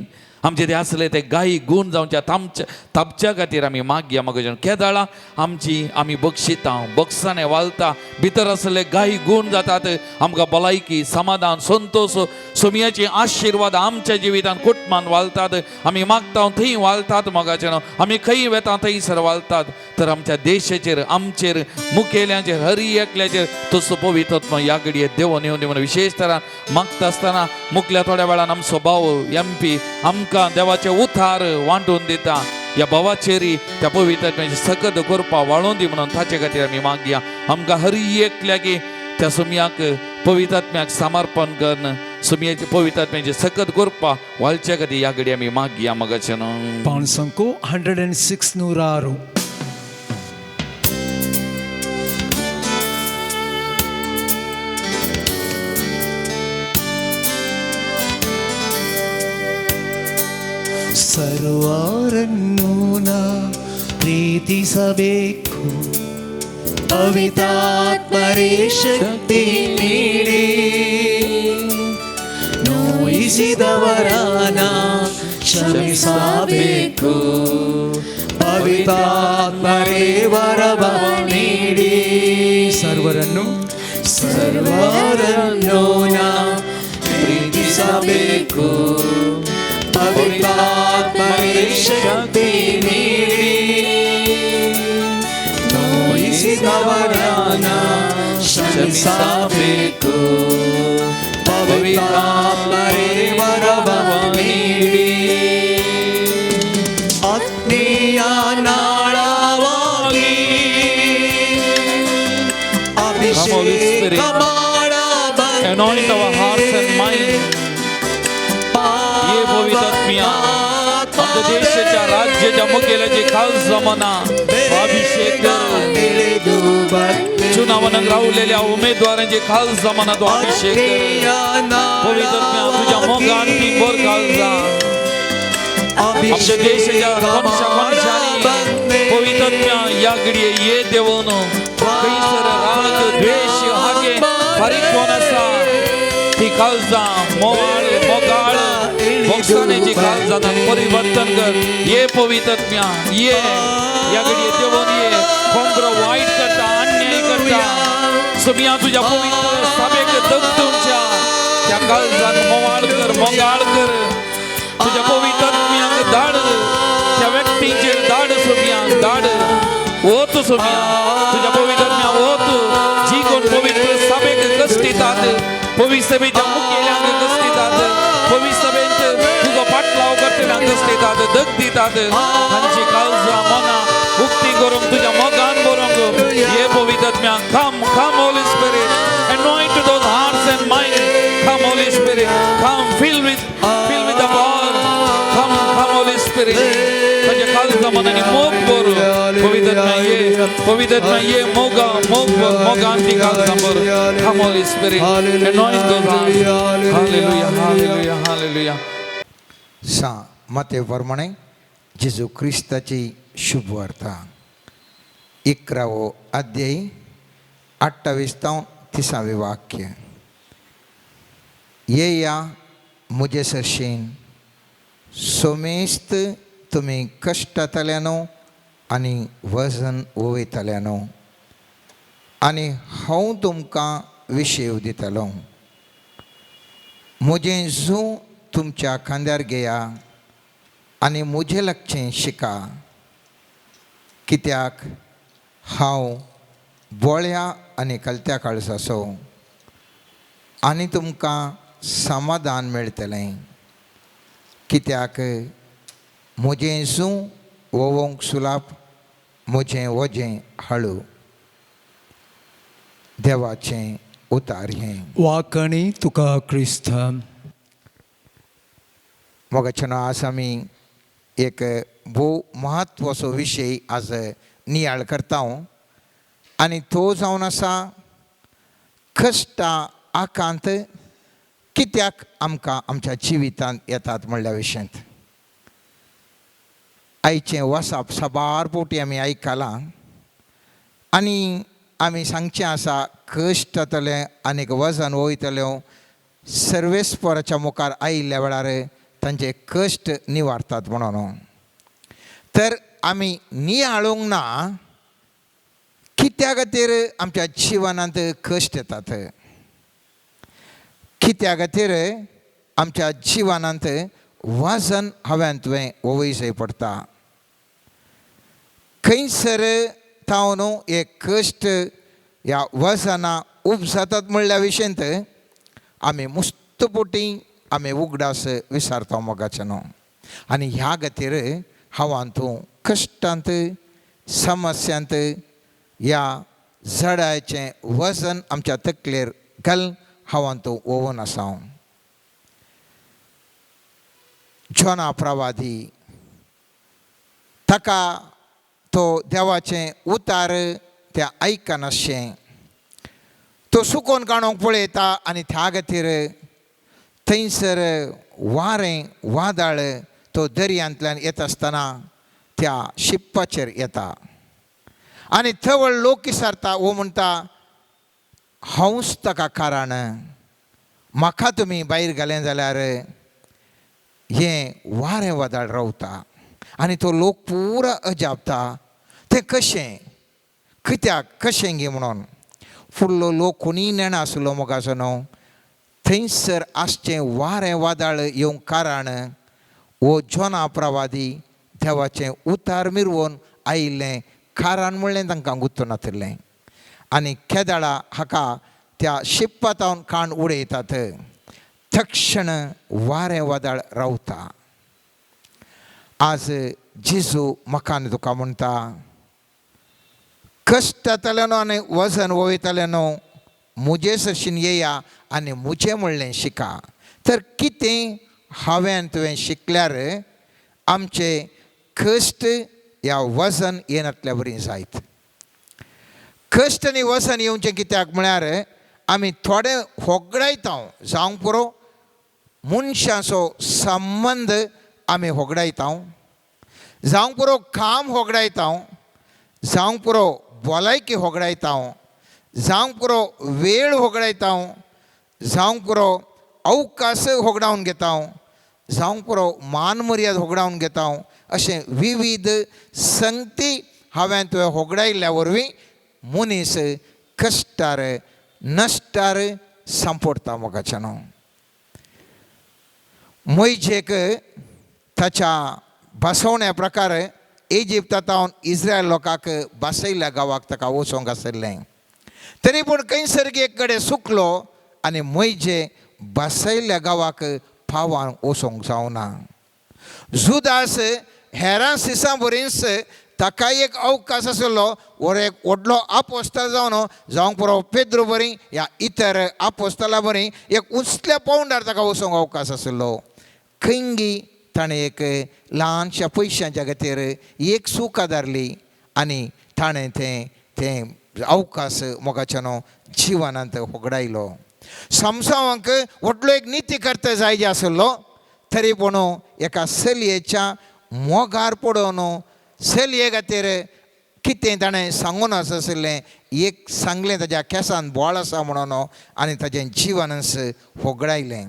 आमचे ते आसले ते गायी गूण जावच्या तामच्या तापच्या खातीर आमी मागया मगो. केदाळा आमची आमी बक्षिता बक्षाने वालता भितर आसले गायी गूण जातात. आमकां भलायकी समाधान संतोश सोमयाचे आशिर्वाद आमच्या जिवितान कुटुंबान वालतात. आमी मागता थंय वालतात मोगाचें न्हू. आमी खंय वेता थंयसर वालतात. तर आमच्या देशाचेर आमचेर मुखेल्यांचेर हर एकल्याचेर तसो पवित्र ह्या घडये देवोन येवन दी म्हणून विशेष तरान मागता आसतना मुखल्या थोड्या वेळान आमचो भाव एम पी आमकां देवाचे उतार वांटून दिता. ह्या भावाचेर त्या पवित्र सकत करपा वाळोवन दी म्हणून ताचे खातीर आमी मागया. आमकां हर एकल्याक त्या सुमयाक पवित्रात्म्याक समर्पण करून सुमयाचे पवित्रात्म्याचे सकत करपा वाळच्या खातीर ह्या घडये आमी मागया मगाचें न्हू. 500 106 106. ಸರ್ವರನ್ನು ನಾ ಪ್ರೀತಿಸಬೇಕು, ಪವಿತ್ರಾತ್ಮರೇ ಶಕ್ತಿ ನೀಡಿ. ನೋಯಿಸಿದವರನ ಕ್ಷಮಿಸಬೇಕು, ಪವಿತ್ರಾತ್ಮರೇ ವರವ ನೀಡಿ. ಸರ್ವರನ್ನು ಸರ್ವರನ್ನು ನಾ ಪ್ರೀತಿಸಬೇಕು, ಕ್ಷಮಿಸಬೇಕು, ಪವಿತ್ರಾತ್ಮರೇ ಶಕ್ತಿ ನೀಡಿ. ನೋಯಿಸಿದವರನ್ನ ಕ್ಷಮಿಸಬೇಕು, ಪವಿತ್ರಾತ್ಮರೇ ವರವ ನೀಡಿ. ಅಗ್ನಿಯ ನಾಳವಾಗಿ Holy Spirit. ಅಭಿಷೇಕ ಮಾಡ. Anoint our hearts and mind. ये पवित्र आमच्या देशाच्या राज्याच्या मुखेल्याची खास जमाना अभिषेक कर. ತಿಳಿದು ಬಂದೆ. चुनावानं रावलेल्या उमेदवारांची खास जमाना तो अभिषेक कर. ಅಗ್ನಿಯ पवित्र तुझ्या मोगान ती भर घाल. आमच्या देशाच्या कोनशा कोनशांनी पवित्र या घडये ये देवून खंयसर राग द्वेश हागे फारीक कोण आसा ती काळजां मोवाळ मोगाळ मोगसाणेची काळजां परिवर्तन कर. ये पवित्र, ये या घडये देवून ये. कोण वायट करता, अन्याय करता, सुमिया तुझ्या पवित्र सभेक दगदुमच्या त्या काळजान मोवाळ कर, मोगाळ कर. तुझ्या पवित्र धाड त्या व्यक्तींचेर, धाड सोमिया, धाड ओत सोमिया, तुझ्या पवित्र ओत. जी कोण पवित्र सभेक कश्ट दितात, पवित्र सभेच्या मुखेल्यांक कश्ट दितात, पवित्र सभेंत तुजो पाटलाव करतल्यांक कश्ट दितात, दग दितात, तांची काळजां मनां उक्ती करूंक, तुझ्या मोगान बरोवंक ये पवित्र. Come, come, Holy Spirit, anoint those hearts and minds. Come, Holy Spirit, come, fill with the power. Come, come, Holy Spirit. ताच्या काळजा मनांनी मोग भर. पवित्र ये, पवित्र ये, मोगा मोग भर, मोगान ती काळजां भर. Come, Holy Spirit, anoint those hearts. Hallelujah, hallelujah, hallelujah. सा माते प्रमाणे जेजू क्रिस्ताची शुभवार्ता, 11वो अध्याय, 28 तावन 30वें वाक्य. येया म्हजे सरशीन सोमेस्त तुमी कश्टांतल्यानो आनी वजन वयतल्यानो, आनी हांव तुमकां विशेव दितलो. म्हजें जूं तुमच्या खांद्यार घेया आनी म्हजें लागचें शिका, कित्याक हांव बोळ्या आनी कलत्या काळजाचो, आनी तुमकां समाधान मेळटलें. कित्याक म्हजें जूं वोवोंक सुलाप, म्हजें वजें हळू. देवाचें उतार हें. वाकणी तुका क्रिस्तां. मोगाचें, आज आमी एक भोव म्हत्वाचो विशय आज नियाळ करता आनी तो जावन आसा कश्टां आकांत कित्याक आमकां आमच्या जिवितांत येतात म्हणल्या विशयांत. आयचें वसाप साबार पोटी आमी आयकलां आनी आमी सांगचें आसा, कश्ट जातले आनीक वजन वयतल्यो सर्वेस्पराच्या मुखार आयिल्ल्या वेळार तांचे कश्ट निवारतात म्हणून. तर आमी नियाळूंक ना कित्या खातीर आमच्या जिवनांत कश्ट येतात, कित्या खातीर आमच्या जिवनांत वजन हांवें तुवें वयचें पडटा. खंयसर तावन हे कश्ट ह्या वजनां उपजातात म्हणल्या विशयंत आमी मुस्तपोटी आमी उगडास विसारता मोगाचें न्हू. आनी ह्या खातीर हांवान तूं कश्टांत समस्यांत ह्या जडायचें वजन आमच्या तकलेर घाल हांवान तूं ओवून आसा. हांव जोना प्रवादी, ताका तो देवाचें उतार त्या आयकनाशें तो सुकोन काडूंक पळयता आनी त्या खातीर थंयसर वारें वादळ तो दर्यांतल्यान येता आसतना त्या शिप्पाचेर येता आनी थवळ लोक विचारता. वो म्हणटा, हांवूच ताका कारण, म्हाका तुमी भायर घालें जाल्यार हें वारें वादळ रावता. आनी तो लोक पुरा अजापता, तें कशें, कित्याक, कशें गे म्हणून. फुडलो लोक कोणीय नेणा आसलो मोगाचो न्हू. थंयसर आसचें वारें वादळ येवंक कारण वो जोना प्रवादी देवाचें उतार मिरवून आयिल्लें कारण म्हणलें तांकां गुत्तो नातिल्लें. आनी केदळा हाका त्या शिप्पातावन काण उडयतात तक्षण वारें वादळ रावता. आज जेजू म्हाका आनी तुका म्हणटा, कश्ट जाताले न्हू आनी वजन वयताले न्हू, म्हजे सरशीन येया आनी म्हजें म्हणलें शिका. तर कितें हांवें तुवें शिकल्यार आमचे कश्ट ह्या वजन येनातल्या बरी जायत. कश्ट आनी वजन येवचें कित्याक म्हळ्यार आमी थोडे होगडायता, जावंक पुरो मनशाचो संबंद आमी होगडायता, जावंक पुरो काम होगडायता, जावंक पुरो भलायकी होगडायता, जावंक पुरो वेळ होगडायता, जावंक पुरो अवकाश होगडावन घेता, जावंक पुरो मान मर्याद होगडावन घेता. अशें विविध संगती हांवें तुवें होगडायल्ल्या वरवीं मनीस कश्टार नश्टार सांपडटा. मोगाच्यान मोयजेक ताच्या बसवण्या प्रकार इजिप्तांत इस्रायल लोकांक बसयल्ल्या गांवाक ताका वचोंक आशिल्लें, तरी पूण खंयसर एक कडेन सुकलो आनी मोयजे बसयल्ल्या गांवाक पावान वचोंक जावना. जुदास हेरां सिसां बरींच ताका एक अवकाश आशिल्लो, वर एक व्हडलो आपोस्ताल जावन जावंक पुरो पेद्रो बरी या इतर आपोस्ताला बरी एक उंचल्या पावंडार ताका वचोंक अवकाश आशिल्लो. खंयगी ताणें एक ल्हानशा पयशांच्या खातीर एक सूख आदारली आनी ताणें तें तें अवकाश मोगाच्यानो जिवनांत होगडायलो. समसावांक व्हडलो एक निती करता जाय जे आशिल्लो, तरी पूण एका चलयेच्या मोगार पडोवन चलये खातीर कितें ताणें सांगून आसलें, एक सांगलें ताज्या केंसान बोळ आसा म्हणून आनी ताजें जिवनच होगडायलें.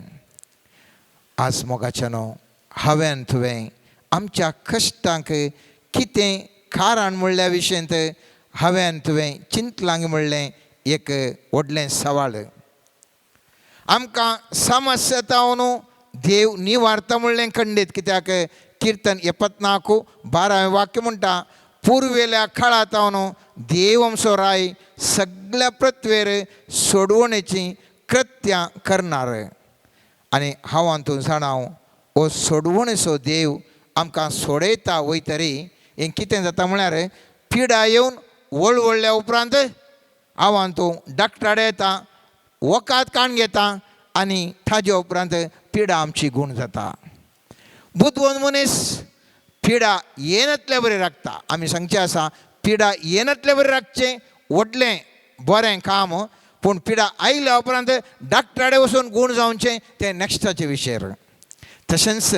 आज मोगाच्यानो हांवें तुवें आमच्या कश्टांक कितें कारण म्हणल्या विशयंत हांवें तुवें चिंतलां म्हणलें एक व्हडलें सवाल. आमकां समस्या जावन देव निवारता म्हणलें खंडीत, कित्याक किर्तन 74:12 वाक्य म्हणटा, पुर्वेल्या काळांत देव आमचो राय सगळ्या पृथ्वेर सोडवणेची कृत्यां करणार. आनी हांव हातूंत जाणा हो सोडवणेचो देव आमकां सोडयता वयतरी हें कितें जाता म्हळ्यार पिडा येवन वळवळ्ळ्या उपरांत हांव हातूंत डॉक्टरा येता, वखद काण घेता आनी ताजे उपरांत पिडा आमची गूण जाता. बुदवंत मनीस पिडा येनातल्या बरी राखता. आमी सांगचें आसा, पिडा येनातल्या बरी राखचें व्हडलें बरें काम, पूण पिडा आयल्या उपरांत डॉक्टरा कडेन वचून गूण जावचें तें नॅक्स्टाचे विशय. तशेंच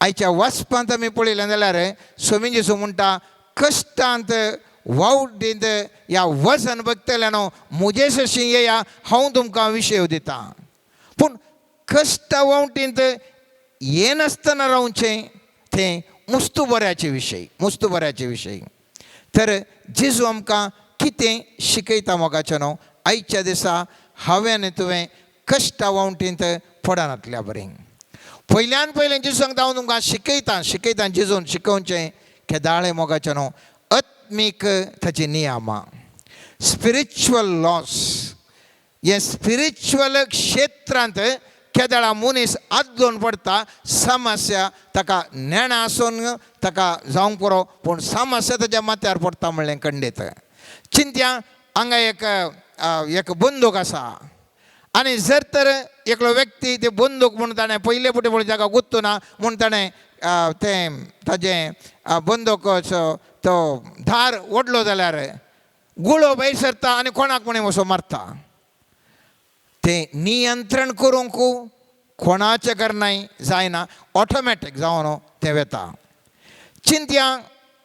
आयच्या वाचपांत आमी पळयलें जाल्यार स्वामी जेजू म्हणटा, कश्टांत वावडींत ह्या वजन बघतल्या न्हू म्हजे सरशीं येया, हांव तुमकां विशय दितां. पूण कश्ट वावटींत येनासतना रावचें तें मुस्तू बऱ्याचे विशय, मुस्तू बऱ्याचे विशय. तर जेजू आमकां कितें शिकयता मोगाचें न्हू, आयच्या दिसा हांवें आनी तुवें कश्टा वावटींत पडनातल्या बरें. पयल्यान पयलें जेजू सांगता, हांव तुमकां शिकयतां शिकयतां. जेजून शिकोवचें केदाळें मोगाचें न्हू आत्मीक ताची नियमां, स्पिरिच्युअल लॉस. हे स्पिरिच्युअल क्षेत्रांत केदळा मनीस आदलोन पडटा, समस्या ताका नेणा आसून ताका जावंक पुरो, पूण समस्या ताच्या माथ्यार पडटा म्हणलें खंडीत. चिंत्या हांगा एक एक बंदूक आसा आनी जर तर एकलो व्यक्ती ते बंदूक म्हूण ताणें पयले फुडें पळय ताका गुत्तू ना म्हूण ताणें तें ताजें बंदूकाचो तो धार ओडलो जाल्यार गुळो भायर सरता आनी कोणाक म्हण वचो मारता. तें नियंत्रण करूंक कोणाचें करनाय जायना, ऑटोमॅटीक जावन तें वेता. चिंत्या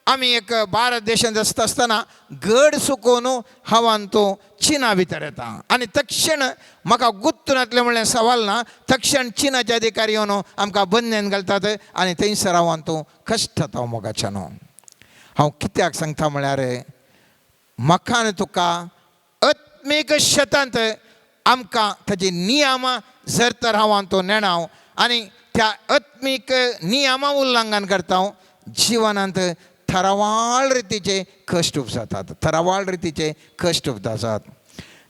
आमी एक भारत देशांत आसता आसतना गड सुकोवन हांवान तो चिना भितर येता आनी तक्षण म्हाका गुत्तूनातलें म्हणलें सवाल ना, तक्षण चिनाचे अधिकारी येवन आमकां बंदेन घालतात आनी थंयसर हांवान तूं कश्ट जाता मोगाच्यान. हांव कित्याक सांगता म्हळ्यार म्हाका आनी तुका आत्मीक शेतांत आमकां ताजी नियमां जर तर हांव तो नेणाव आनी त्या आत्मीक नियमा उल्लंघन करता, जिवनांत थरावाळ रितीचे कश्ट उपजातात, थरावाळ रितीचे कश्ट उपजातात.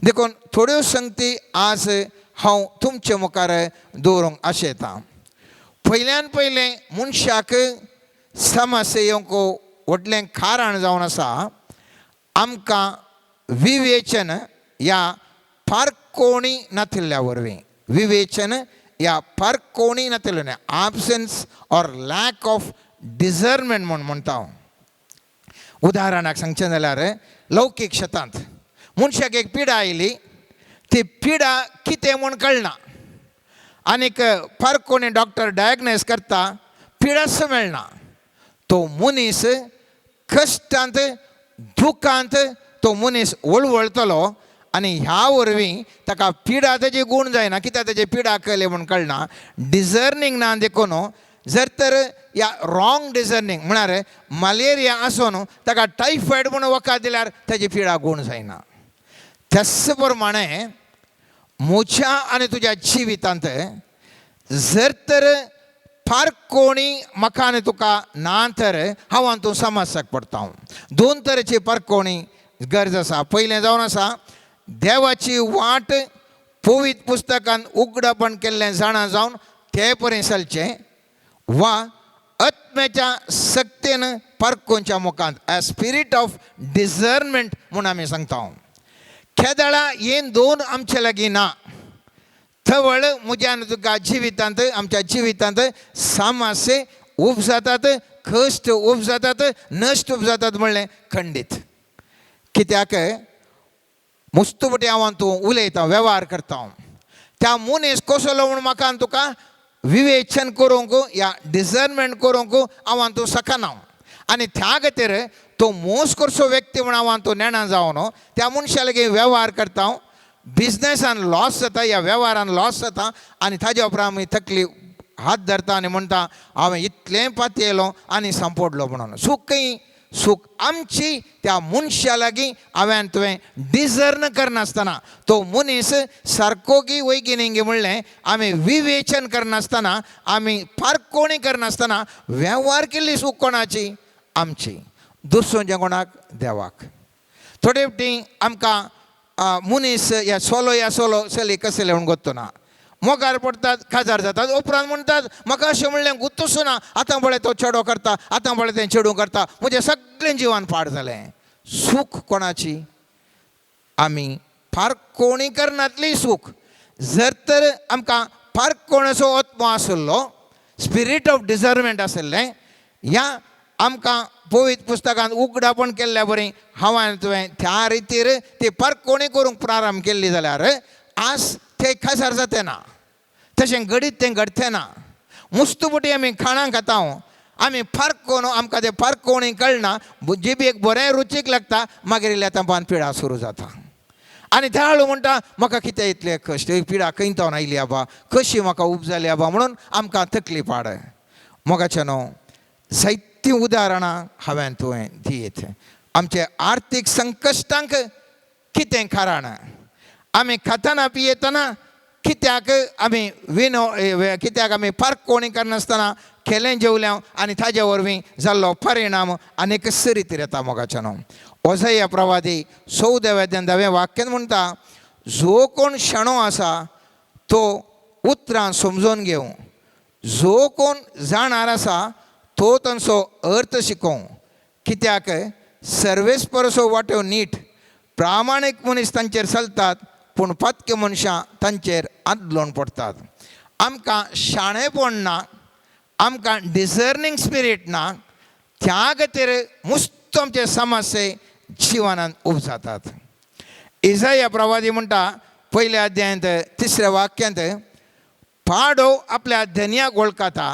देखून थोड्यो संगती आज हांव तुमचे मुखार दवरूंक आशेतां. पयल्यान पयलें मनशाक समस्या येवंक व्हडलें कारण जावन आसा आमकां विवेचन या पारकोणी नातिल्ल्या वरवीं. विवेचन या पारकोणी नातिल्ल्या, absence or lack of discernment म्हूण म्हणटा हांव. उदाहरणाक सांगचें जाल्यार लौकीक शेतांत मनशाक एक पिडा आयली, ती पिडा कितें म्हूण कळना आनीक पारकोणी डॉक्टर डायग्नोज करता, पिडाच मेळना. तो मनीस कश्टांत दुखांत तो मनीस वळवळतलो आनी ह्या वरवीं ताका पिडा तेजी गूण जायना, कित्याक तेजी पिडा कळ्ळी म्हूण कळना, डिजर्नींग ना. देखून जर तर या रॉंग डिजर्नींग म्हळ्यार मलेरिया आसून ताका टायफॉयड म्हूण वखद दिल्यार तेजी पिडा गूण जायना. त्याच प्रमाणे म्हज्या आनी तुज्या जिवितांत जर तर फार कोणी म्हाका आनी तुका ना तर हांव आनी तूं समस्याक पडटा. दोन तरेची पारकोणी गरज आसा. पयलें जावन आसा देवाची वाट पवित्र पुस्तकान उगडापण केल्लें जाणा जावन ते परेन चलचें वा आत्म्याच्या सक्तेन पारकोंच्या मुखांत, a spirit of discernment म्हूण आमी सांगता. केदळा हे दोन आमचे लागीं ना थवळ म्हज्या आनी तुका जिवितांत, आमच्या जिवितांत समस्ये उब जातात, कश्ट उब जातात, नश्ट उब जातात म्हणलें खंडीत. कित्याक मुस्तुपटी हांव तूं उलयता, वेव्हार करता, त्या मनीस कसलो म्हूण म्हाका आनी तुका विवेचन करूंक या डिजर्नमेंट करूंक हांव आनी तूं शकना. आनी त्या खातीर तो मोस करचो व्यक्ती म्हूण हांव आनी तूं नेणा जावन त्या मनशा लागीं वेव्हार करता, बिजनसान लॉस जाता या वेव्हारान लॉस जाता आनी ताज्या उपरांत आमी तकली हात धरता आनी म्हणटा हांवें इतलें पातयेलो आनी सांपडलो म्हणून. चूक खंय? चूक आमची. त्या मनशा लागीं हांवें तुवें डिजर्न करनासतना, तो मनीस सारको गी वयगी न्ही गी म्हणलें आमी विवेचन करनासतना, आमी पारकोणी करनासतना वेव्हार केल्ली चूक कोणाची? आमची. दुसरोच्या कोणाक? देवाक. थोडे फावटी आमकां मनीस या सोलो या सोलो चली कसले म्हूण गोत्तो ना, मोगार पडटात, काजार जातात, उपरांत म्हणटात म्हाका अशें म्हणलें गुत्तूच ना, आतां पळय तो चेडो करता, आतां पळय तें चेडूं करता, म्हजें सगळें जिवन पाड जालें. चूक कोणाची? आमी पारकोणी करनातली चूक. जर तर आमकां पारकोणाचो आत्मो आशिल्लो, स्पिरीट ऑफ डिजर्नमेंट आशिल्लें, ह्या आमकां पवित्र पुस्तकांत उगडापण केल्ल्या बरी हांव आनी तुवें त्या रितीर ती पारकोणी करूंक प्रारंभ केल्ली जाल्यार आज ते काजार जाते ना, तशें घडीत तें घडचें ना. मुस्तुपटी आमी खाणां खाता, आमी पारकोन आमकां तें पारकोणी कळना, जिबेक बरें रुचीक लागता, मागीर इल्ल्या तेंपान पिडा सुरू जाता आनी त्याळू म्हणटा म्हाका कितें इतलें कश्ट, ही पिडा खंय तावन आयली आबा, कशी म्हाका उब जाली आबा म्हणून आमकां तकली पाड. मोगाचें न्हू जायतीं उदाहरणां हांवें तुवें दियत. आमचे आर्थीक संकश्टांक कितें कारण? आमी खातना पियेतना कित्याक आमी विनो कित्याक आमी पारकोणी करनासतना केलें जेवलें आनी ताजे वरवीं जाल्लो परिणाम आनीक रितीर येता. मोगाचें न्हू ओझया प्रवादी 14व्या 10व्या वाक्यान म्हणटा, जो कोण शाणो आसा तो उतरां समजून घेवं, जो कोण जाणार आसा तो तांचो अर्थ शिकोवं. कित्याक सर्वेस्परसो वाट्यो नीट, प्रामाणीक मनीस तांचेर चलतात, पूण पातके मनशां तांचेर आदलोवन पडटात. आमकां शाणेपण ना, आमकां डिजर्नींग स्पिरीट ना, त्या खातीर मुस्त आमचे समस्ये जिवनांत उब जातात. इजाया प्रवादी म्हणटा पयल्या अध्यायांत 3ऱ्या वाक्यांत, पाडो आपल्या धनयाक वळखता,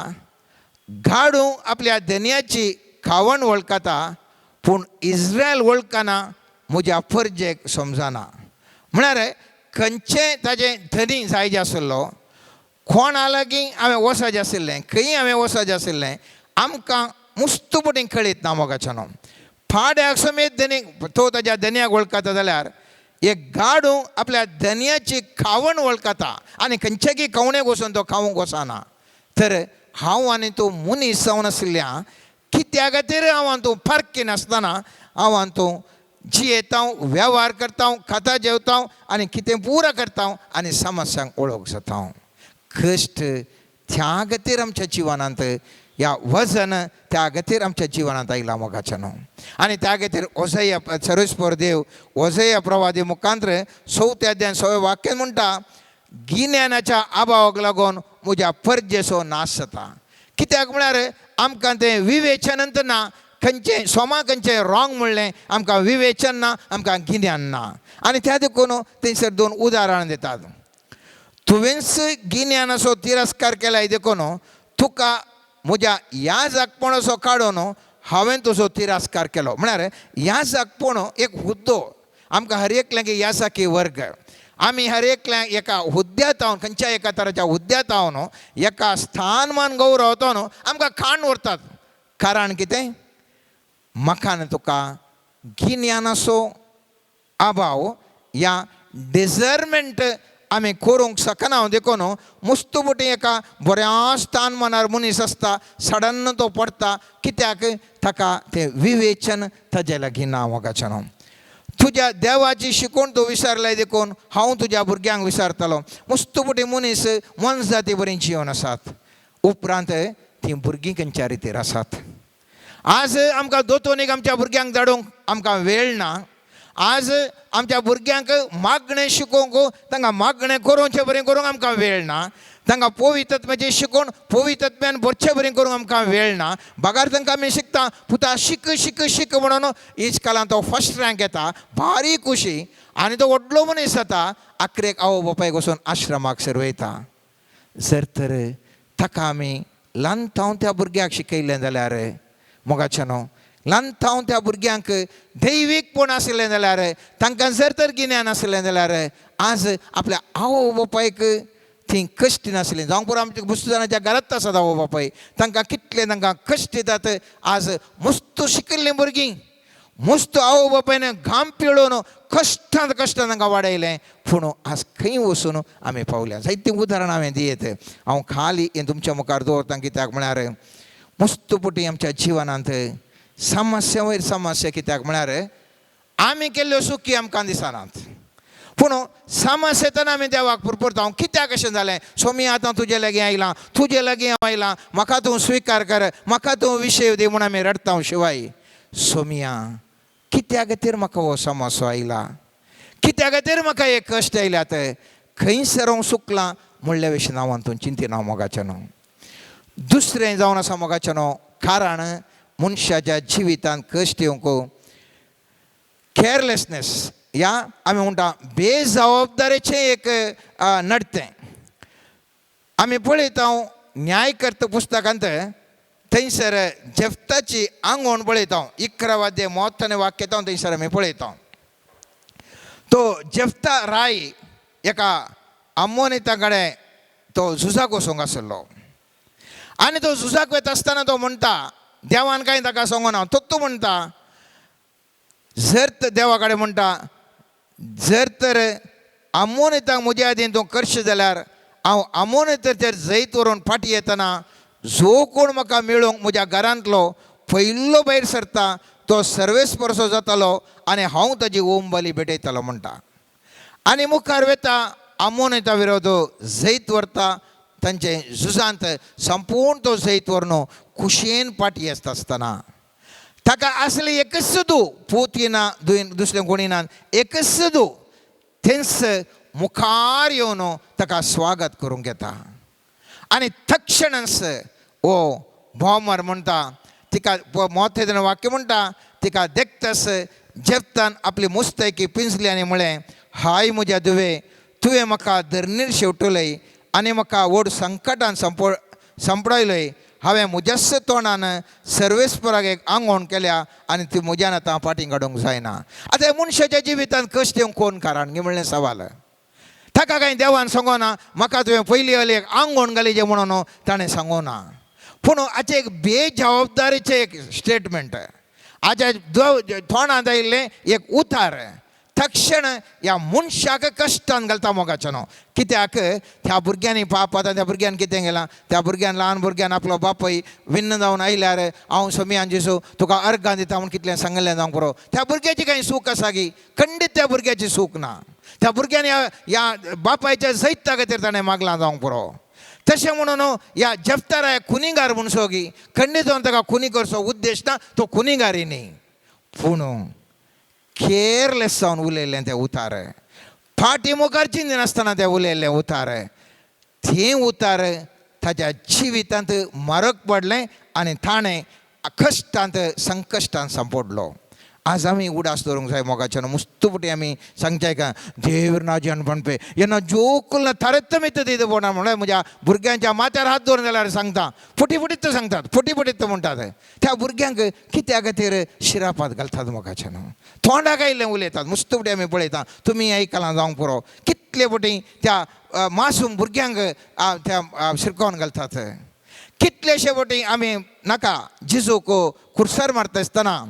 गाडू आपल्या धनयाची खावण वळखता, पूण इस्रायल वळखना, म्हज्या फर्जेक समजना. म्हळ्यार खंयचें ताजें धनी जायजे आशिल्लो, कोणा लागीं हांवें वचपाचें आशिल्लें, खंय हांवें वचपाचें आशिल्लें, आमकां मुस्तुपटी कळीत ना. मोगाच्यानो, पाड्याक समेत धनी तो ताज्या धनयाक वळखता जाल्यार एक गाडू आपल्या धनयाची खावण वळखता आनी खंयच्याकी कवणेक वचून तो खावंक वचना. तर हांव आनी तूं मनीस जावन आशिल्ल्या कित्या खातीर हांव आनी तूं फरक नासतना हांव आनी तूं जियेता, वेव्हार करता, खाता जेवता आनी कितें पुरा करता आनी समस्यांक वळख जाता. कश्ट त्या खातीर आमच्या जिवनांत ह्या वजन त्या खातीर आमच्या जिवनांत आयलां मोगाच्या न्हू. आनी त्या खातीर ओझया सर्वेस्पर देव ओझया प्रवादी मुखांत्र चवथ्या अध्याय सव्या वाक्यान म्हणटा, गिन्यानाच्या अभावाक लागून म्हज्या परजेचो नाश जाता. कित्याक म्हळ्यार आमकां तें विवेचनंत ना, खंयचें सोमा खंयचें रॉंग म्हणलें आमकां विवेचन ना, आमकां गिन्यान ना. आनी त्या देखून थंयसर दोन उदाहरणां दितात. तुवेंच गिन्यानाचो तिरस्कार केलाय देखून तुका म्हज्या ह्या जागपणाचो काडून हांवें तुजो तिरस्कार केलो. म्हळ्यार ह्या जागपण एक हुद्दो आमकां हर एकल्याक ह्या साकी वर्ग, आमी हर एकल्याक एका हुद्द्यांत हांव खंयच्या एका तराच्या हुद्द्यांत हांव न्हू एका स्थानमान गौरव तो न्हू आमकां खाण व्हरतात. कारण कितें, म्हाका आनी तुका गिन्यानाचो अभाव या डिजर्मेंट आमी करूंक शकना देखून मुस्तू बोटी एका बऱ्या स्थानमानार मनीस आसता, सडन तो पडटा. कित्याक ताका तें विवेचन ताजे लागीं ना. मोगाचें न्हू तुज्या देवाची शिकवण तूं विसरलाय देखून हांव तुज्या भुरग्यांक विसरतलो. मुस्तू बोटी मनीस मनजाती बरी जिवन आसात, उपरांत तीं भुरगीं खंयच्या रितीर आसात. आज आमकां दोतोनीक आमच्या भुरग्यांक धाडूंक आमकां वेळ ना. आज आमच्या भुरग्यांक मागणें शिकोवंक तांकां मागणें करोवचें बरें करूंक आमकां वेळ ना. तांकां पवित्रत्म्याचें शिकोवन पवित्रत्म्यान भरचें बरें करूंक आमकां वेळ ना. बगार तांकां आमी शिकता, पुता शीक शीक शीक म्हणून इस्कालान तो फर्स्ट रँक येता, भारी खुशी आनी तो व्हडलो मनीस जाता. आखरेक आवय बापायक वचून आश्रमाक सरवयता. जर तर ताका आमी ल्हान थावन त्या भुरग्याक शिकयलें जाल्यार मोगाचें न्हू, ल्हान थावन त्या भुरग्यांक दैवीकपण आशिल्लें जाल्यार, तांकां जर तर गिन्यान आशिल्लें जाल्यार आज आपल्या आवय बापायक तीं कश्ट नासलीं. जावं पुरो आमच्या मुस्त जाणांच्या घरांत आसात आवय बापाय, तांकां कितले तांकां कश्ट दितात. आज मस्त शिकिल्लीं भुरगीं मस्त आवय बापायन घाम पिळोवन कश्टांत कश्टान तांकां वाडयलें, पूण आज खंय वचून आमी पावल्या. जायतीं उदाहरणां हांवें दियत हांव खाली हें तुमच्या मुखार दवरता. कित्याक म्हळ्यार मस्त पटी आमच्या जिवनांत समस्या वयर समस्या. कित्याक म्हळ्यार आमी केल्ल्यो चुकी आमकां दिसनात, पूण समस्या येतना आमी देवाक पुरपुरता. हांव कित्याक अशें जालें, सोमी आतां तुजे लागीं आयलां, तुजे लागीं हांव आयलां, म्हाका तूं स्विकार कर, म्हाका तूं विशय दी म्हूण आमी रडटा. शिवाय सोमिया कित्या खातीर म्हाका हो समस्या आयला, कित्या खातीर म्हाका हे कश्ट आयल्यात, खंयसर हांव चुकलां म्हणल्या विशीं हांव तूं चिंतिना मोगाचें न्हू. दुसरें जावन आसा मोगाचें न्हू कारण मनशाच्या जिवितांत कश्ट येवंक केअरलेसनेस या आमी म्हणटा बेजबाबदारेचें एक नडतें. आमी पळयता न्यायकर्त पुस्तकांत थंयसर जेफ्ताची आंगवण पळयता, 11 वाद्य म्हत्वाचें वाक्य थंयसर आमी पळयता. तो जेफ्ता राय एका आमोनिता कडेन तो झुजाक वचूंक आशिल्लो आनी तो झुजाक वता आसतना तो म्हणटा, देवान कांय ताका सांगूना, तो म्हणटा जर तर देवा कडेन म्हणटा, जर तर आमोनिताक म्हज्या आदीं तूं करशें जाल्यार हांव आमोनिताचेर जैत व्हरून फाटीं येतना जो कोण म्हाका मेळूंक म्हज्या घरांतलो पयलो भायर सरता तो सर्वेस्परसो जातालो आनी हांव ताजी ओमबाली भेटयतालो म्हणटा. आनी मुखार वता आमोनिता विरोध जैत व्हरता, तांचे झुजांत संपूर्ण तो जैत व्हरून खुशयेन फाटीं येता आसतना ताका आसलें एकच दू, पूत ना दुसरें कोणी ना, एकच दू थंयच मुखार येवन ताका स्वागत करूंक येता. आनी तक्षणच ओ भोमर म्हणटा तिका मोठें वाक्य म्हणटा, तिका देखतस जेफ्तान आपली मुस्तैकी पिंजली आनी म्हळें, हाय म्हज्या धुवे, तुवें म्हाका धरणीर शेवटलय आनी म्हाका व्हड संकटान संपडायलय. हांवें म्हज्याच तोंडान सर्वेस्पराक एक आंगवण केल्या आनी ती म्हज्यान आतां फाटीं काडूंक जायना. आतां मनशाच्या जिवितांत कश्ट येवंक कोण कारण गी म्हणलें सवाल. ताका कांय देवान सांगोना म्हाका तुवें पयलीं हाली एक आंगवण घाली म्हणून ताणें सांगोना, पूण हाचें एक बेजबाबदारीचें एक स्टेटमेंट, हाच्या तोंडांत आयिल्लें एक उतार, तक्षण ह्या मनशाक कश्टान घालता मोगाचो न्हू. कित्याक त्या भुरग्यांनी पाप आतां त्या भुरग्यान कितें केलां, त्या भुरग्यान ल्हान भुरग्यान आपलो बापूय विन्न जावन आयल्यार हांव सोमयान जेजू तुका अर्गां दिता म्हूण कितलें सांगलें जावंक पुरो. त्या भुरग्याची कांय सूख आसा की? खंडीत त्या भुरग्याची सूख ना. त्या भुरग्यान ह्या बापायच्या जैता खातीर ताणें मागलां जावंक पुरो. तशें म्हणून ह्या जफ्ताराय खुनिगार म्हणसो की खंडीत जावन ताका खुनी करचो उद्देश ना, तो खुनिगारी न्ही, पूण केअरलेस जावन उलयल्लें तें उतार, फाटी मुखार चिंतनासतना तें उलयल्लें उतार, तें उतार ताच्या जिवितांत मारक पडलें आनी ताणें कश्टांत संकश्टांत सांपडलो. आज आमी उडास दवरूंक जाय मोगाच्यान. मुस्तू फुटी आमी सांगचे का देव नाजन पणपे येन्ना जोकुल तारतमीत दित पोना म्हणल्यार म्हज्या भुरग्यांच्या माथ्यार हात दवरून जाल्यार सांगता, फुटी फुटीत सांगतात, फुटी फुटीत म्हणटात. त्या भुरग्यांक कित्या खातीर शिरापात घालतात मोगाच्यान, तोंडाक आयिल्लें उलयतात. मुस्तू फुटी आमी पळयता, तुमी आयकलां जावंक पुरो, कितले फुटी त्या मासूम भुरग्यांक त्या शिरकोवन घालतात. कितलेशे फुटी आमी नाका जिजूक खुर्सार मारता आसतना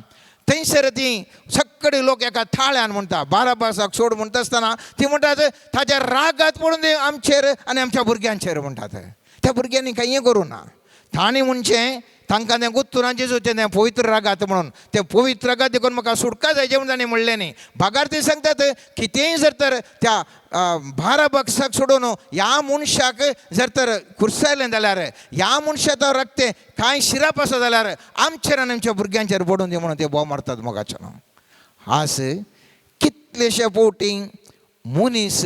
थंयसर ती सगळे लोक एका थाळ्यान म्हणटा बाराबासाक सोड म्हणटा आसतना ती म्हणटात ताच्या रागात पडून ते आमचेर आनी आमच्या भुरग्यांचेर म्हणटात. त्या भुरग्यांनी कांय करूं ना, तांणी म्हणचें तांकां तें गुत्तुना जेजूचें तें पवित्र रागात म्हणून, तें पवित्र रागात देखून म्हाका सुटका जायचें म्हूण तांणी म्हणलें न्ही. भागार ते सांगतात कितेंय जर तर त्या बाराबासाक सोडून ह्या मनशाक जर तर खुर्सायलें जाल्यार ह्या मनशाचो रक्तें कांय शिराप आसा जाल्यार आमचेर आनी आमच्या भुरग्यांचेर पडून दी म्हणून ते बोव मारतात मोगाचें. आज कितलेशे फावटी मनीस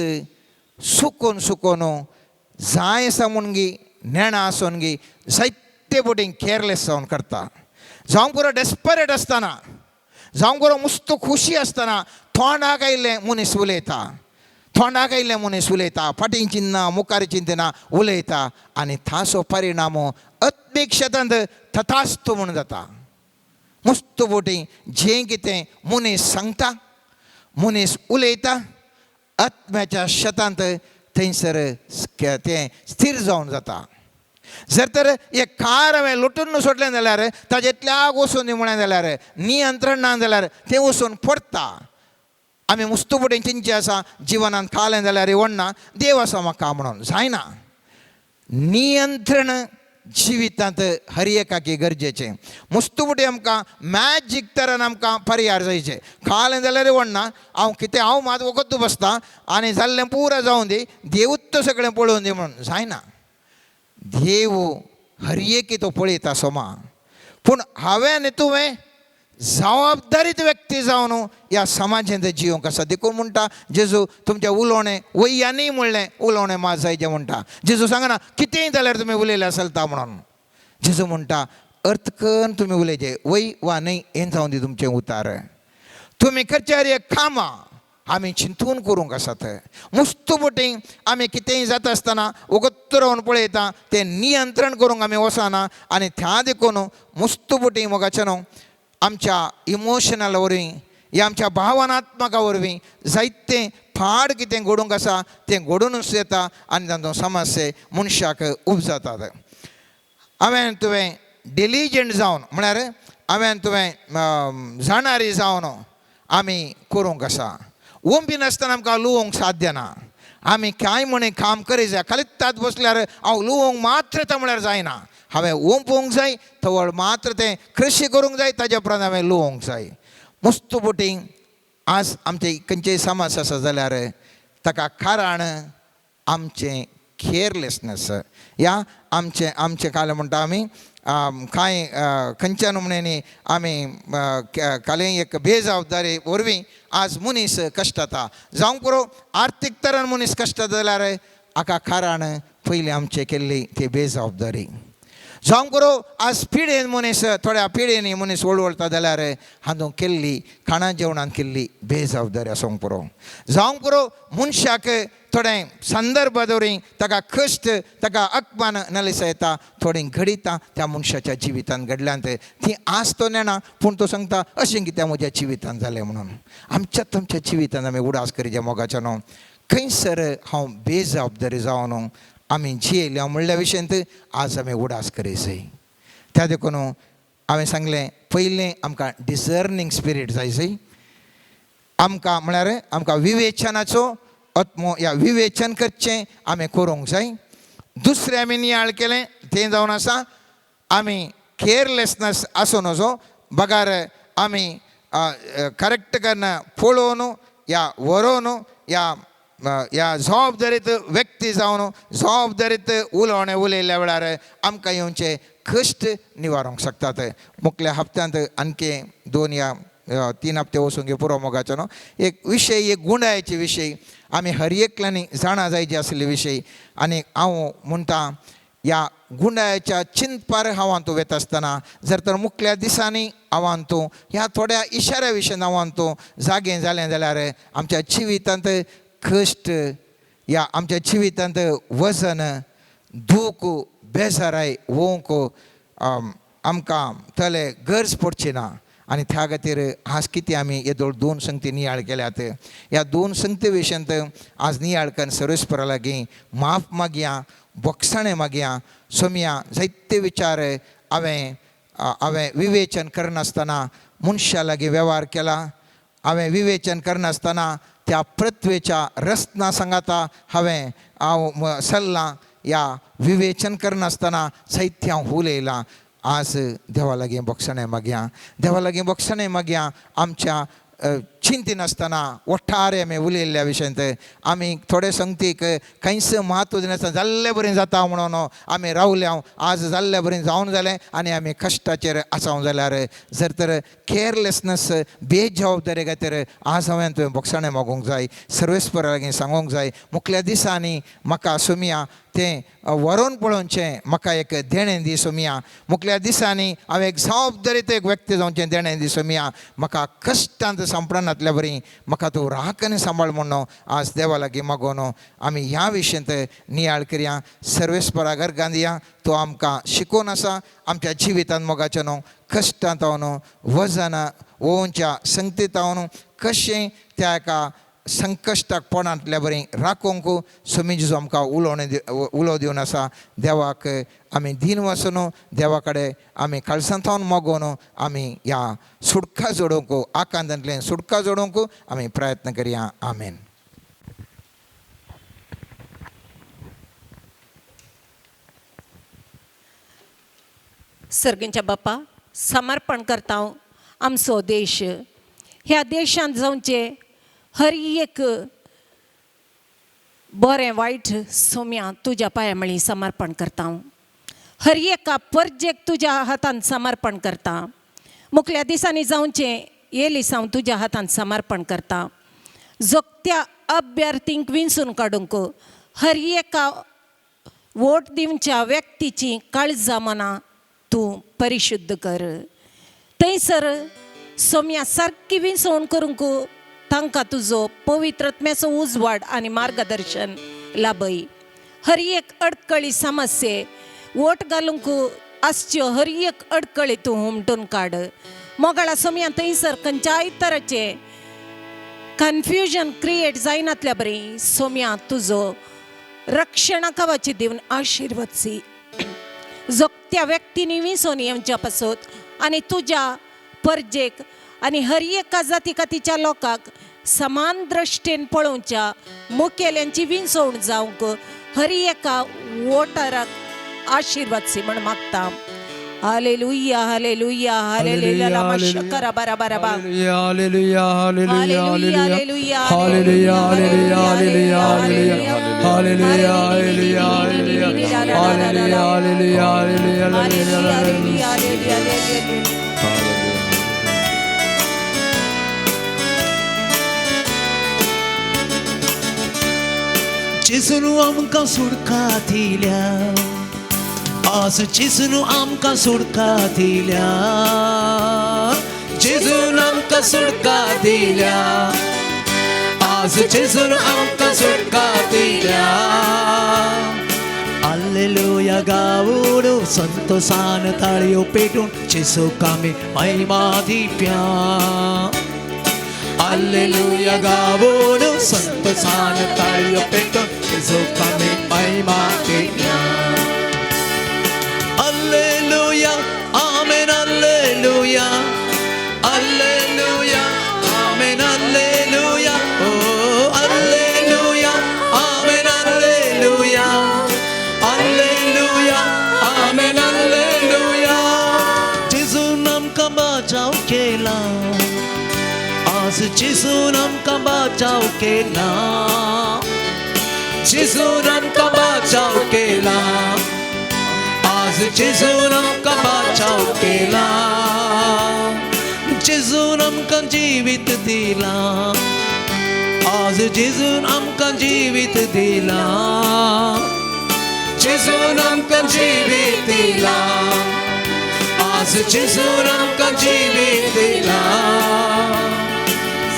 सुकोन सुकोन जाय आसा म्हूण गी नेणा आसून गी जायते फावटी केअरलेस जावन करता. जावंक पुरो डेस्परेट आसतना, जावंक पुरो मुस्त खुशी आसतना तोंडाक आयिल्लें मनीस उलयता, तोंडाक आयिल्लें मनीस उलयता, फाटीं चिंतना मुखार चिंतना उलयता आनी ताचो परिणाम आत्मीक शेतांत तथास्तु म्हूण जाता. मुस्त फावटी जें कितें मनीस सांगता, मनीस उलयता, आत्म्याच्या शेतांत थंयसर तें स्थीर जावन जाता. जर तर एक कार हांवें लोटून सोडलें जाल्यार ताजेंतल्याक वचून दी म्हळें जाल्यार नियंत्रण ना जाल्यार तें वचून पडटा. आमी मुस्तू फुडें चिंतचें आसा जिवनांत खालें जाल्यार वडना देव आसा म्हाका म्हणून जायना. नियंत्रण जिवितांत हर एकाकी गरजेचें. मुस्तू फुडें आमकां मॅजीक तरान आमकां पर्याय जायचे. खालें जाल्यार वडना हांव कितें हांव मात वखद बसता आनी जाल्लें पुरो जावं दी, देवूच तो सगळें पळोवन दी म्हणून जायना. देव हर एकी तो पळयता सोमा, पूण हांवें आनी तुवें जबाबदारीत व्यक्ती जावन ह्या समाजांत जिवंक आसा. देखून म्हणटा जेजू तुमचें उलोवणें वय्यांनी म्हणलें उलोवणें मात जायचें म्हणटा. जेजू सांगना कितेंय जाल्यार तुमी उलयलें चलता म्हणून. जेजू म्हणटा अर्थकन तुमी उलयचें वय वा न्हय हें जावन दी तुमचें उतार. तुमी करचे एक कामां आमी चिंतून करूंक आसात. मुस्तू बोटी आमी कितेंय जाता आसतना वगत रावन पळयता तें नियंत्रण करूंक आमी वचना आनी त्या देखून मुस्तू बोटी मोगाचें न्हू आमच्या इमोशनल वरवीं या आमच्या भावनात्मका वरवीं जायतें फाड कितें घडूंक आसा तें घडुनूच येता आनी तांचो समस्या मनशाक उपजातात. हांवें तुवें डिलिजंट जावन म्हळ्यार हांवें तुवें जाणारी जावन आमी करूंक आसा. ओंपी नासतना आमकां लुवोंक साध्य ना. आमी कांय म्हण काम करी जाय, खाली बसल्यार हांव लुवोंक मात्र येता म्हळ्यार जायना. हांवें ओंपूंक जाय, तवळ मात्र तें कृशी करूंक जाय, ताज्या उपरांत हांवें लुवोंक जाय. मुस्तू बोटींग आज आमचे खंयचेय समाज आसा जाल्यार ताका कारण आमचें केअरलेसनेस या आमचें आमचें काल म्हणटा आमी कांय खंयच्या नमुन्यांनी आमी कालें एक बेजबाबदारी वरवीं आज मनीस कश्टता. जावंक पुरो आर्थीक तरान मनीस कश्टता जाल्यार हाका कारण पयलीं आमचें केल्ली ती बेजबाबदारी. जावंक पुरो आज पिळयेन मनीस थोड्या पिळयेंनी मनीस वळवळटा जाल्यार हातूंत केल्ली खाणा जेवणान केल्ली बेजबाबदारी आसूंक पुरो. जावंक पुरो मनशाक थोडें संदर्भ दवरी ताका कश्ट ताका अपमान नलिसा येता, थोडीं घडितां त्या मनशाच्या जिवितांत घडल्यांत ती आज तो नेणा, पूण तो सांगता अशें कितें म्हज्या जिवितांत जालें म्हणून. आमच्या तुमच्या जिवितांत आमी उडास करीचे मोगाच्या न्हू खंयसर हांव बेजबाबदारी जावन आमी जियेल्या म्हणल्या विशयांत आज आमी उडास करी जाय. त्या देखून हांवें सांगलें पयलें आमकां डिसर्नींग स्पिरीट जाय जाय. आमकां म्हळ्यार आमकां विवेचनाचो आत्मो या विवेचन करचें आमी करूंक जाय. दुसरें आमी नियाळ केलें तें जावन आसा आमी केअरलेसनेस आसूं नजो, बगार आमी करेक्ट करना पळोवन या वरोवन या ह्या जबाबदारीत व्यक्ती जावन जबाबदारीत उलोवणें उलयल्ल्या वेळार आमकां येवचे कश्ट निवारूंक शकतात. मुखल्या हप्त्यांत आणखी 2 या 3 हप्ते वचूंक पुरो मोगाचो न्हू एक विशय, एक गुंडायचे विशय आमी हर एकल्यांनी जाणा जायचे आसले विशय. आनी हांव म्हणटा ह्या गुंडायच्या चिंतपार हांवान तूं वता आसतना जर तर मुखल्या दिसांनी हांवान तूं ह्या थोड्या इशाऱ्या विशयान हांवान तूं जागें जालें जाल्यार आमच्या जिवितांत कश्ट या आमच्या जिवितांत वजन दूख बेजाराय वोंक आमकां तले गरज पडची ना. आनी त्या खातीर आज कितें आमी येदोळ 2 संगती नियाळ केल्यात, ह्या 2 संगती विशयांत आज नियाळ करून सर्वेस्परा लागीं माफ मागया, बोगसाणें मागया. सोमया जायते विचार हांवें हांवें विवेचन करनासतना मनशा लागीं वेव्हार केला, हांवें विवेचन करनासतना त्या पृथ्वेच्या रचना सांगाता हांवें हांव सल्लां या विवेचन करनासतना साहित्य हांव उलयलां. आज देवा लागीं बोगसाणें मागया, देवा लागीं बोगसाणें मागया. आमच्या चिंतिनासतना ओठारे आमी उलयल्ल्या विशयांत आमी थोडे संगतीक कांयच म्हत्व दिनासतना जाल्ले बरें जाता म्हणून आमी रावल्या. आज जाल्ले बरें जावन जालें आनी आमी कश्टाचेर आसाव जाल्यार जर तर केअरलेसनेस बेजबाबदारी खातीर आज हांवें तुवें बोगसाणें मागूंक जाय, सर्वेस्परा लागीं सांगूंक जाय. मुखल्या दिसांनी म्हाका सोमया तें वरोवन पळोवचें म्हाका एक देणें दी सोमया. मुखल्या दिसांनी हांवें एक जबाबदारीत एक व्यक्ती जावचें देणें दी सोमया. म्हाका कश्टांत सांपडनातल्या बरी म्हाका तूं राखण सांबाळ म्हणून आज देवा लागीं मागोवन आमी ह्या विशयांत नियाळ करया. सर्वेस्परा गर्गान दिया, तो आमकां शिकोवन आसा आमच्या जिवितांत मोगाचें न्हू कश्टांत हांव वजन ओवच्या संगतीत हांव कशें त्या एका संकश्टाक पोणांतल्या बरी राखूंक स्वामी जेजू आमकां उलोवणें उलो दिवन आसा. देवाक आमी दीन वचून देवा कडेन आमी काळसांत मागोवन आमी ह्या सुटका जोडोवंक आकांतांतल्यान सुटका जोडोवंक आमी प्रयत्न करया. आमेन. सर्गींच्या बापा समर्पण करता आमचो देश, ह्या देशांत जावचे हर एक बरें वायट सोम्या तुज्या पांया मळी समर्पण करता. हर एका परजेक तुज्या हातान समर्पण करता. मुखल्या दिसांनी जावचें येलिसांव तुज्या हातान समर्पण करता. जोगत्या अभ्यर्थींक विंचून काडूंक हर एका वोट दिवच्या व्यक्तीची काळजां मनां तूं परिशुद्ध कर. थंयसर सोम्या सारकी विंचवण करूंक तांकां तुजो पवित्रत्म्याचो उजवाड आनी मार्गदर्शन लाभय. हर एक अडकळी समस्ये वोट घालूंक आसच्यो हर एक अडकळी तूं हुमटून काड. मोगाळा सोम्या थंयसर खंयच्याय तरेचें कन्फ्युजन क्रिएट जायनातल्या बरी सोम्या तुजो रक्षणा कवाची दिवन आशिर्वाद जोगत्या व्यक्तींनी विंचोन येवच्या पासत आनी तुज्या परजेक आनी हर एका जाती कातीच्या लोकांक समान दृश्टीन पळोवच्या मुखेल्यांची विंचवण जावंक हर एका वोटराक आशिर्वाद सी म्हण मागता. हालेलुया हालेलुया हालेलुया करा बरा बरा बा. Hallelujah hallelujah hallelujah hallelujah hallelujah hallelujah hallelujah hallelujah hallelujah hallelujah hallelujah hallelujah. जेजून आमकां सुटका दिल्या, आज जेजून आमकां सुटका दिल्या, जेजून आमकां सुटका दिल्या, आज जेजून आमकां सुटका दिल्या. हालेलुया गावून संतोषान ताळयो पेटून जेजूक आमी महिमा दिव्या. हालेलुया गावून संतोषान ताळयो पेटून जेजूक आमी महिमा Divya. Hallelujah amen hallelujah hallelujah amen hallelujah. आज जेजून आमकां बाचाव केला, जेजून आमकां बाचाव केला, आज जेजून आमकां बाचाव केला, जेजून आमकां जिवीत दिला, आज जेजून आमकां जिवीत दिला, जेजून आमकां जिवीत दिला, आज जेजून आमकां जिवीत दिला.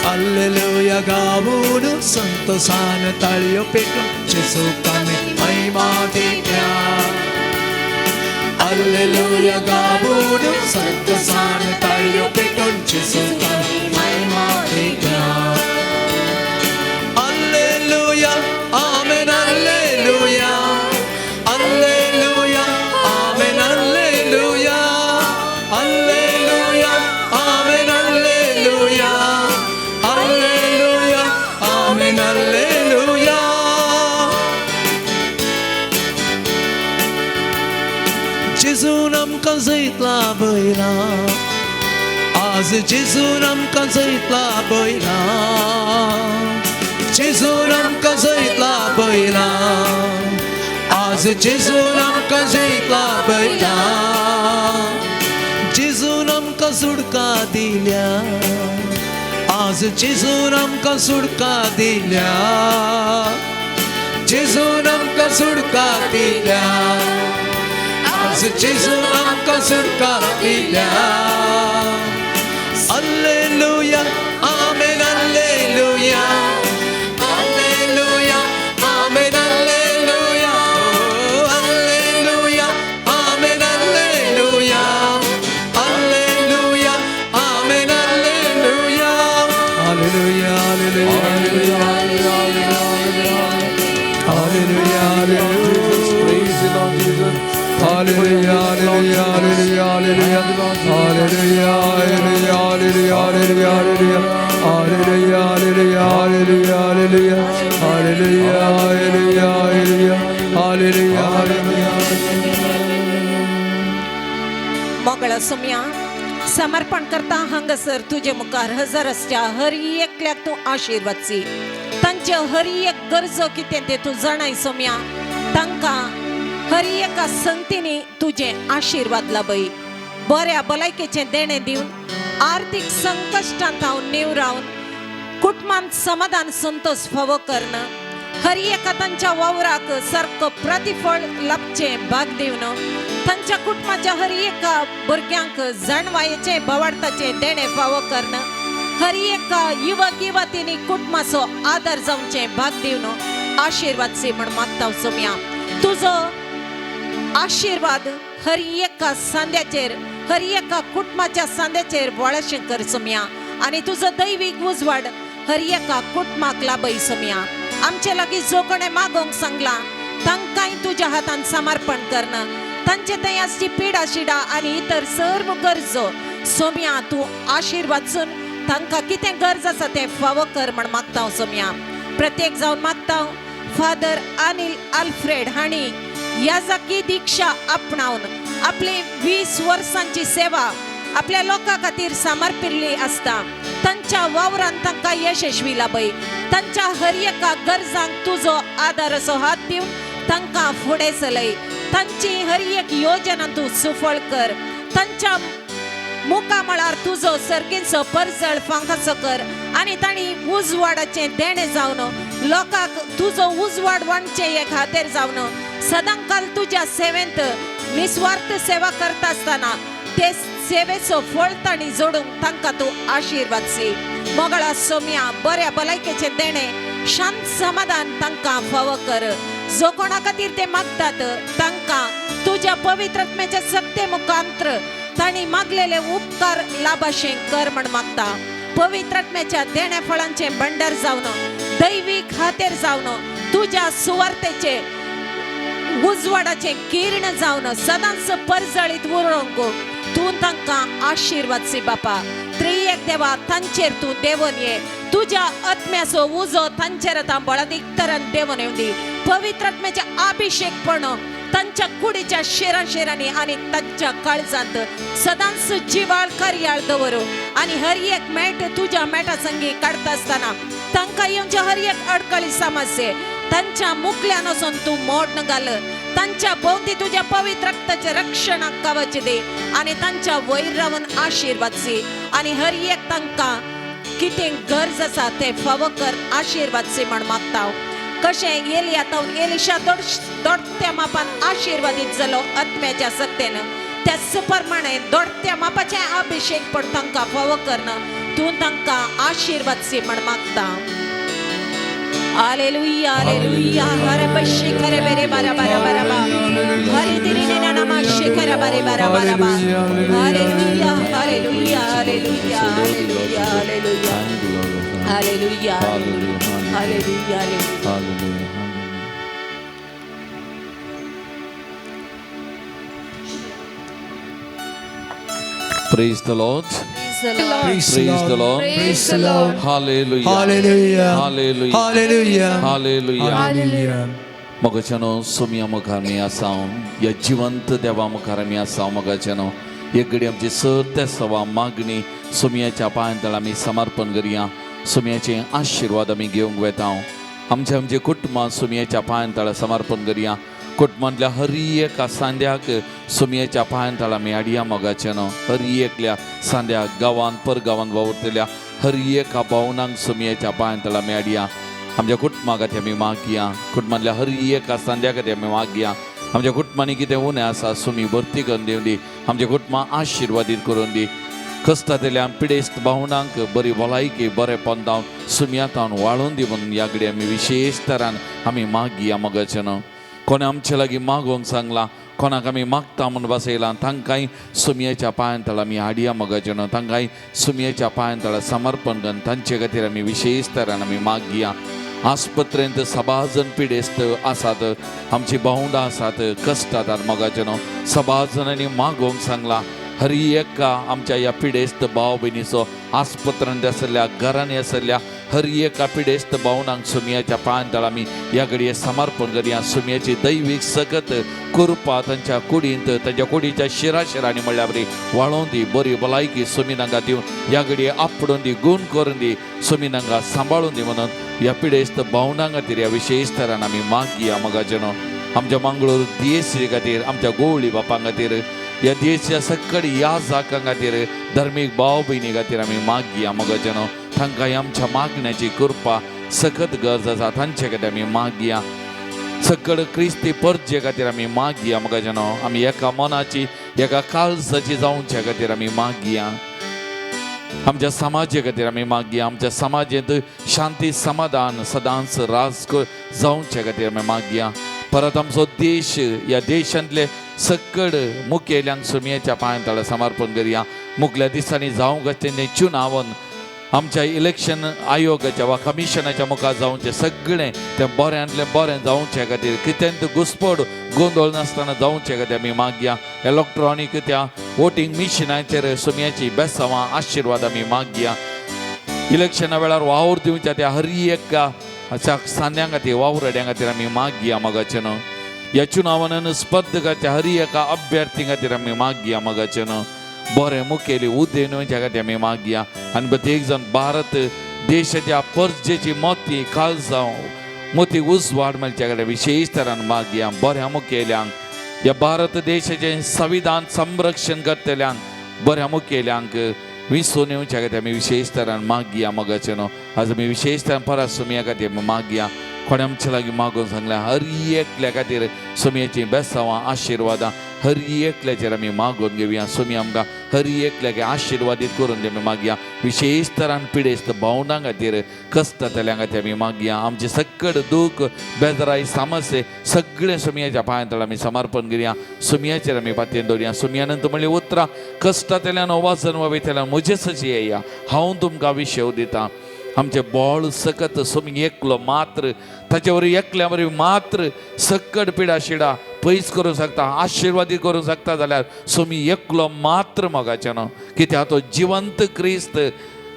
हालेलुया गावून संतोषान ताळयो पेटून जेजूक आमी महिमा दिया. हालेलुया गावून संतोषान ताळयो पेटून जेजूक आमी महिमा दिया. Hallelujah, amen, hallelujah, hallelujah, amen, hallelujah, hallelujah, amen, hallelujah, hallelujah, amen, hallelujah. जेजून आमकां जैत लाभयला, आज जेजून आमकां जैत लाभयला, जेजून आमकां जैत लाभयला, आज जेजून आमकां जैत लाभयला, जेजून आमकां सुटका दिल्या, आज जेजून आमकां सुटका दिल्या, जेजून आमकां सुटका दिल्या, आज जेजून आमकां सुटका दिल्या. Hallelujah, amen, hallelujah, hallelujah, amen, hallelujah, hallelujah, amen, hallelujah, hallelujah, amen, hallelujah. Hallelujah, hallelujah, hallelujah, hallelujah. Praise the Lord Jesus. Hallelujah, hallelujah, hallelujah, hallelujah, hallelujah, hallelujah, hallelujah, hallelujah, hallelujah, hallelujah, hallelujah, hallelujah, hallelujah, hallelujah, hallelujah, hallelujah. मोगळा Saumya समर्पण करता हांगासर तुजे मुखार हजर आसच्या हर एकल्याक तूं आशिर्वादची. तांचे हर एक गरजो कितें तें तूं जाणाय सोम्या. तांकां हर एका संगतींनी तुजें आशिर्वाद लाभय. बऱ्या भलायकेचें देणें दिवन आर्थीक संकश्टांत हांव निवरावन कुटुंबांत समाधान संतोष फावो करण हर एका तांच्या वावराक सारको प्रतिफळ लाभचें भाग दिवन तांच्या कुटुंबाच्या हर एका भुरग्यांक जाणवायेचें भवार्थाचें देणें फावो करण हर एका युवक युवतींनी कुटुंबाचो आदर जावचें भाग दिवन आशिर्वाद सी म्हण मागता सोम्या. तुजो आशिर्वाद हर एका सांद्याचेर हर एका कुटुंबाच्या सांद्याचेर वळशें कर सोम्या आनी तुजो दैवीक उजवाड हर एका कुटुंबाक लाभय सोम्या. आमचे लागीं जो कोणें मागोवंक सांगलां तांकांय तुज्या हातान समर्पण करणं तांचे थंय आसची पिडा शिडा आनी इतर सर्व गरजो सोम्या तूं आशिर्वादसून तांकां कितें गरज आसा तें फावो कर म्हण मागता सोम्या. प्रत्येक जावन मागता फादर अनिल आल्फ्रेड हांणी याजकी दीक्षा आपणावन आपली 20 वर्सांची सेवा आपल्या लोकां खातीर समर्पिल्ली आसता. तांच्या वावरान तांकां यशस्वी लाभय. तांच्या हर एका गरजांक तुजो आदार असो हात दिवन तांकां फुडें चलय. तांची हर एक योजना तूं सुफळ कर. तांच्या मुखामळार तुजो सर्गींचो परजळ फांकाचो कर आनी तांणी उजवाडाचें देणें जावन लोकांक तुजो उजवाड वांटचें हे खातीर जावन सदांकाल तुज्या सेवेंत निस्वार्थ सेवा करता आसतना ते सेवेचो फळ तांणी जोडूंक तांकां तूं आशिर्वाद सी. मोगळा सोम्या बऱ्या भलायकेचें देणें शांत समाधान तांकां फावो कर. जो कोणा खातीर ते मागतात तांकां तुज्या पवित्र आत्म्याच्या सत्ते मुखांत्र तांणी मागलेले उपकार लाभाशें कर म्हण मागता. पवित्र आत्म्याच्या देण्या फळांचें भंडार जावन दैवीक खातीर जावन तुज्या सुवार्थेचे उजवाडाचें किर्ण जावन सदांच परजळीत उरोवंक तूं तांकां आशिर्वाद सी बापा. त्रियेक देवा तांचेर तूं देवोन ये. तुज्या आत्म्याचो उजो तांचेर आतां बळादीक तरान देवोन येवंदी. पवित्र आत्म्याचे अभिषेकपण तांच्या कुडीच्या शेरा शेरांनी आनी तांच्या काळजांत सदांच जिवाळ कार्याळ दवर आनी हर एक मेट तुज्या मेटा संगी काडटा आसतना तांकां येवच्या हर एक अडकळी समस्ये तांच्या मुखल्यान वचून तूं मोड घाल. तांच्या भोंवती तुज्या पवित्र रक्ताचे रक्षणाक कवच दे आनी तांच्या वयर रावन आशिर्वाद सी आनी हर एक तांकां कितें गरज आसा तें फावो कर आशिर्वाद सी म्हण मागता. कशें एलिया तावन एलिशा दोडत्या मापान आशिर्वादीत जालो आत्म्याच्या सत्तेन, त्याच प्रमाणे दोडत्या मापाचे अभिषेक पण तांकां फावो करना तूं तांकां आशिर्वाद सी म्हण मागता. Hallelujah hallelujah. हरे शिखर बेरे बारा बारा बारा बा हरे तिरी ने नामा शिखर बारे बारा बारा बा. Hallelujah hallelujah hallelujah hallelujah hallelujah hallelujah hallelujah hallelujah. Praise the Lord. Praise Praise the Lord. Praise the Lord. Hallelujah. Hallelujah. Hallelujah. Hallelujah. Hallelujah. Hallelujah. मोगाच्यानो Somaiya मुखार आमी आसा, ह्या जिवंत देवा मुखार आमी आसा. मोगाच्यानो एक घडी आमची सर त्या सवा मागणी सोमयाच्या पांयां आमी समर्पण करया. सोमयाचे आशिर्वाद आमी घेवंक वेता. आमचे आमचे कुटुंबां सोमयाच्या पांयां समर्पण करया. कुटुंबांतल्या हर एका सांद्याक सोमयाच्या पांयां आमी हाडया. मोगाच्यानो हर एकल्या सांद्याक गांवान परगांवान वावुरतल्या हर एका भावनांक सोमयाच्या पांयां आमी हाडया. आमच्या कुटुंबा खातीर आमी मागया. कुटुंबांतल्या हर एका सांद्या खातीर आमी मागया. आमच्या कुटुंबांनी कितें उणें आसा सुमी भरती करून दिवं दी. आमच्या कुटुंबां आशिर्वादीत करून दी. कश्टांतल्या पिडेस्त भावनांक बरी भलायकी बरेपण जावन सुमयातावन वाळून दी म्हणून ह्या घडी आमी विशेश तरान आमी मागया. मोगाच्यानो कोणें आमचे लागीं मागोवंक सांगलां, कोणाक आमी मागता म्हूण बसयलां, तांकांय सुमयेच्या पांयां आमी हाडया. मोगाच्यानो तांकांय सुमयेच्या पांयां समर्पण करून तांचे खातीर आमी विशेश तरान आमी मागया. आस्पत्रेंत सबाजन पिडेस्त आसात, आमची भावंडां आसात, कश्टात. मोगाच्यानो सबाजनांनी मागोवंक सांगलां हर एका आमच्या ह्या पिडेस्त भाव भयणीचो आस्पत्रेंत आशिल्ल्या घरांनी आशिल्ल्या हर एका पिडेस्त भावनांक सुमयाच्या पांयां आमी ह्या घडये समर्पण करया. सुमयाची दैवीक सकत कृपा तांच्या कुडींत तांच्या कुडीच्या शिरा शिरांनी म्हणल्यार बरी वाळोवन दी. बरी भलायकी सुमी तांकां दिवन ह्या घडये आपडून दी, गूण करून दी, सुमी तांकां सांबाळून दी म्हणून ह्या पिडेस्त भावनां खातीर ह्या विशेश तरान आमी मागया. मोगाच्यानो आमच्या मंगळूर दियेसी खातीर, आमच्या गोवळी बापां खातीर, ह्या देशच्या सकड ह्या जाकां खातीर, धर्मीक भाव भयणी खातीर आमी मागया. मोगाच्यानो तांकां आमच्या मागण्याची कृपा सकत गरज आसा, तांचे खातीर आमी मागया. सकड क्रिस्ती परजे खातीर आमी मागया. मोगाच्यानो आमी एका मनाची एका काळजाची जावच्या खातीर आमी मागया. आमच्या समाजे खातीर आमी मागया. आमच्या समाजेंत शांती समाधान सदांच राज जावच्या खातीर आमी मागया. परत आमचो देश ह्या देशांतले सकड मुखेल्यांक सुमयेच्या पांयां समर्पण करया. मुखल्या दिसांनी जावंक आसचें चुनावन आमच्या इलेक्शन आयोगाच्या वा कमिशनाच्या मुखार जावचें सगळें तें बऱ्यांतलें बरें जावचे खातीर कितेंत घुसपड गोंदळ नासतना जावचे खातीर आमी मागया. इलेक्ट्रॉनीक त्या वोटींग मिशिनाचेर सुमयाची बेसांवां आशिर्वाद आमी मागया. इलेक्शना वेळार वावर दिवच्या त्या हर एका सांद्यां खातीर वावराड्यां खातीर आमी मागया. मोगाच्यानो ह्या चुनावान स्पर्धकाच्या हर एका अभ्यर्थी खातीर आमी मागया. मोगाच्यानो बरें मुखेली उदेन येवच्या खातीर आमी मागया. आनी प्रत्येक जाण भारत देशाच्या परजेची मोती काळजां मोती उजवाड मेळच्या खातीर विशेश तरान मागया. बऱ्या मुखेल्यांक ह्या भारत देशाचें संविधान संरक्षण करतल्यांक बऱ्या मुखेल्यांक विसोन येवच्या खातीर आमी विशेश तरान मागया. मोगाच्यानो आज आमी विशेश तरान परत सुमया खातीर आमी मागया. कोणें आमचे लागीं मागून सांगलें हर एकल्या खातीर सुमयेचीं बेसांवां आशिर्वादां हर एकल्याचेर आमी मागून घेवया. सुमी आमकां हर एकल्याक आशिर्वादीत करून आमी मागया. विशेश तरान पिडेस्त भावनां खातीर कश्टांतल्या खातीर आमी मागया. आमचे सकड दूख बेजराय समस्ये सगळें सुमयाच्या पांयां आमी समर्पण करया. सुमयाचेर आमी पातयेन दवरया. सुमयानंतर म्हणलें उतरां कश्टांतल्यान वजन वावयतल्यान म्हजे सजी येया, हांव तुमकां विशेव दितां. आमचें बोळ सकत सुमी एकलो मात्र ताचे वरवीं एकल्या वरवीं मात्र सकट पिडा शिडा पयस करूंक शकता, आशिर्वादी करूंक शकता जाल्यार सुमी एकलो मात्र मोगाच्यानो. कित्याक तो जिवंत क्रिस्त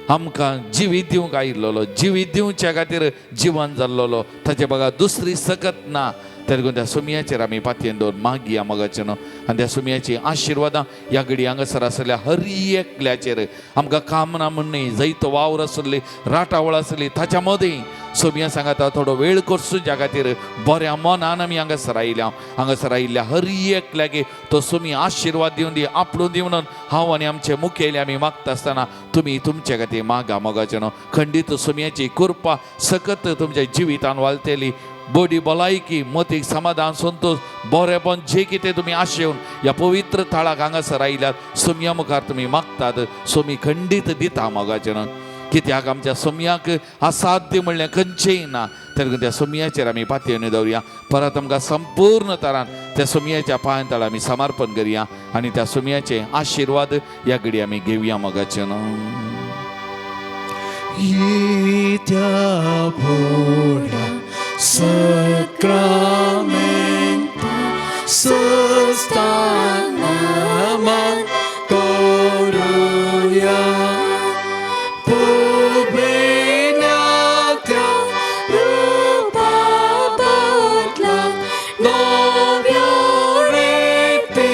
आमकां जिवीत दिवंक आयिल्लो, जिवीत दिवच्या खातीर जिवन जाल्लोलो, ताचे बघा दुसरी सकत ना. तरी त्या सुमयाचेर आमी पातयेन दवर मागया मोगाचें न्हू. आनी त्या सुमयाची आशिर्वादां ह्या घडी हांगासर आसल्या हर एकल्याचेर, आमकां काम ना म्हण न्ही, जैत वावर आसली, राटावळ आसली, ताच्या मदीं सोमिया सांगाता थोडो वेळ करचो ज्या खातीर बऱ्या मनान आमी हांगासर आयल्या. हांगासर आयिल्ल्या हर एकल्याक तो सोमी आशिर्वाद दिवन दी, आपलो दिवन हांव आनी आमचे मुखेली आमी मागता आसतना तुमी तुमचे खातीर मागा मोगाचें न्हू. खंडीत सोमयाची कृपा सकत तुमच्या जिवितान वालतली, बडी भलायकी, मतीक समाधान, संतोष, बरेपण जे कितें तुमी आशेवन ह्या पवित्र थळाक हांगासर आयल्यात सोमया मुखार तुमी मागतात, सोमी खंडीत दिता मोगाचें न्हू. कित्याक आमच्या सोमयाक असाध्य म्हणलें खंयचेंय ना. तरी त्या सोमयाचेर आमी पातयेवन दवरुया. परत आमकां संपूर्ण तरान त्या सोमयाच्या पांयां तळा आमी समर्पण करया आनी त्या सोमयाचे आशिर्वाद ह्या घडी आमी घेवया मोगाचें न्हू. त्या भोळ्या सक्रामेंता सुस्तानामान करूया, पुबेन्या त्या रुपा बदला नव्या रेती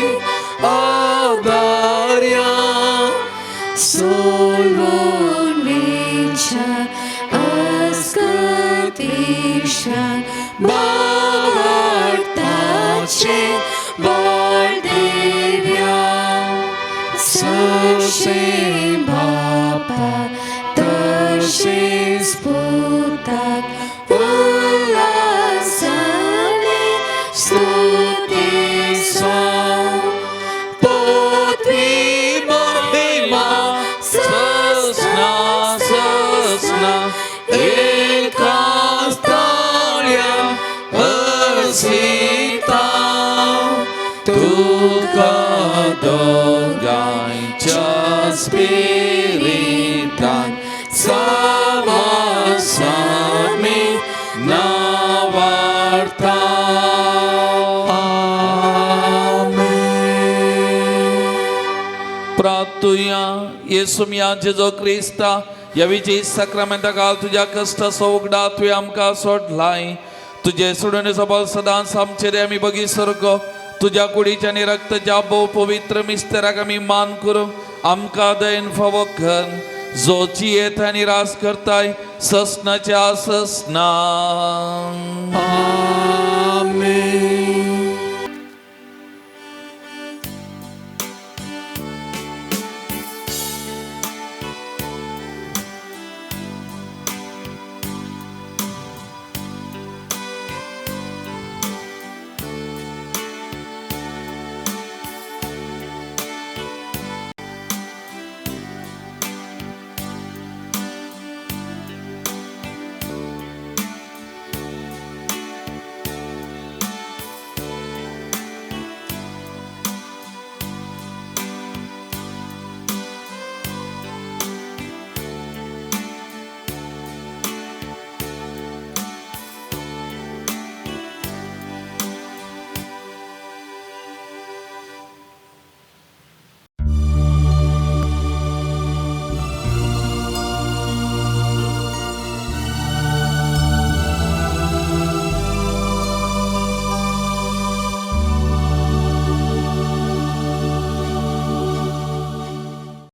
आदार्या. सोलवून वेच्या अस्कतीशान भावार्थाचे बळ दिव्या, सशें बापा तशेंच पुताक उल्हासाने स्तुतीसा. पृथ्वी महिमा ससना ससना एकाच ताळ्या हसिता, तुका दोगांयच्या स्पिरितान सामासामी नावार्ता. आमेन. प्रार्थुया. येसुमिया जेजो क्रिस्ता, ह्या विजय साक्रामेंता काल तुज्या कश्टाचो उगडा तुवें आमकां सोडलाय. तुजे सोडून सबल सदांच आमचेर आमी बगी सारको तुज्या कुडीच्या आनी रक्ताच्या भोव पवित्र मिस्तेराक आमी मान करूं आमकां दयन फावो कर, जो जियेत आनी रास करताय ससनाच्या ससना.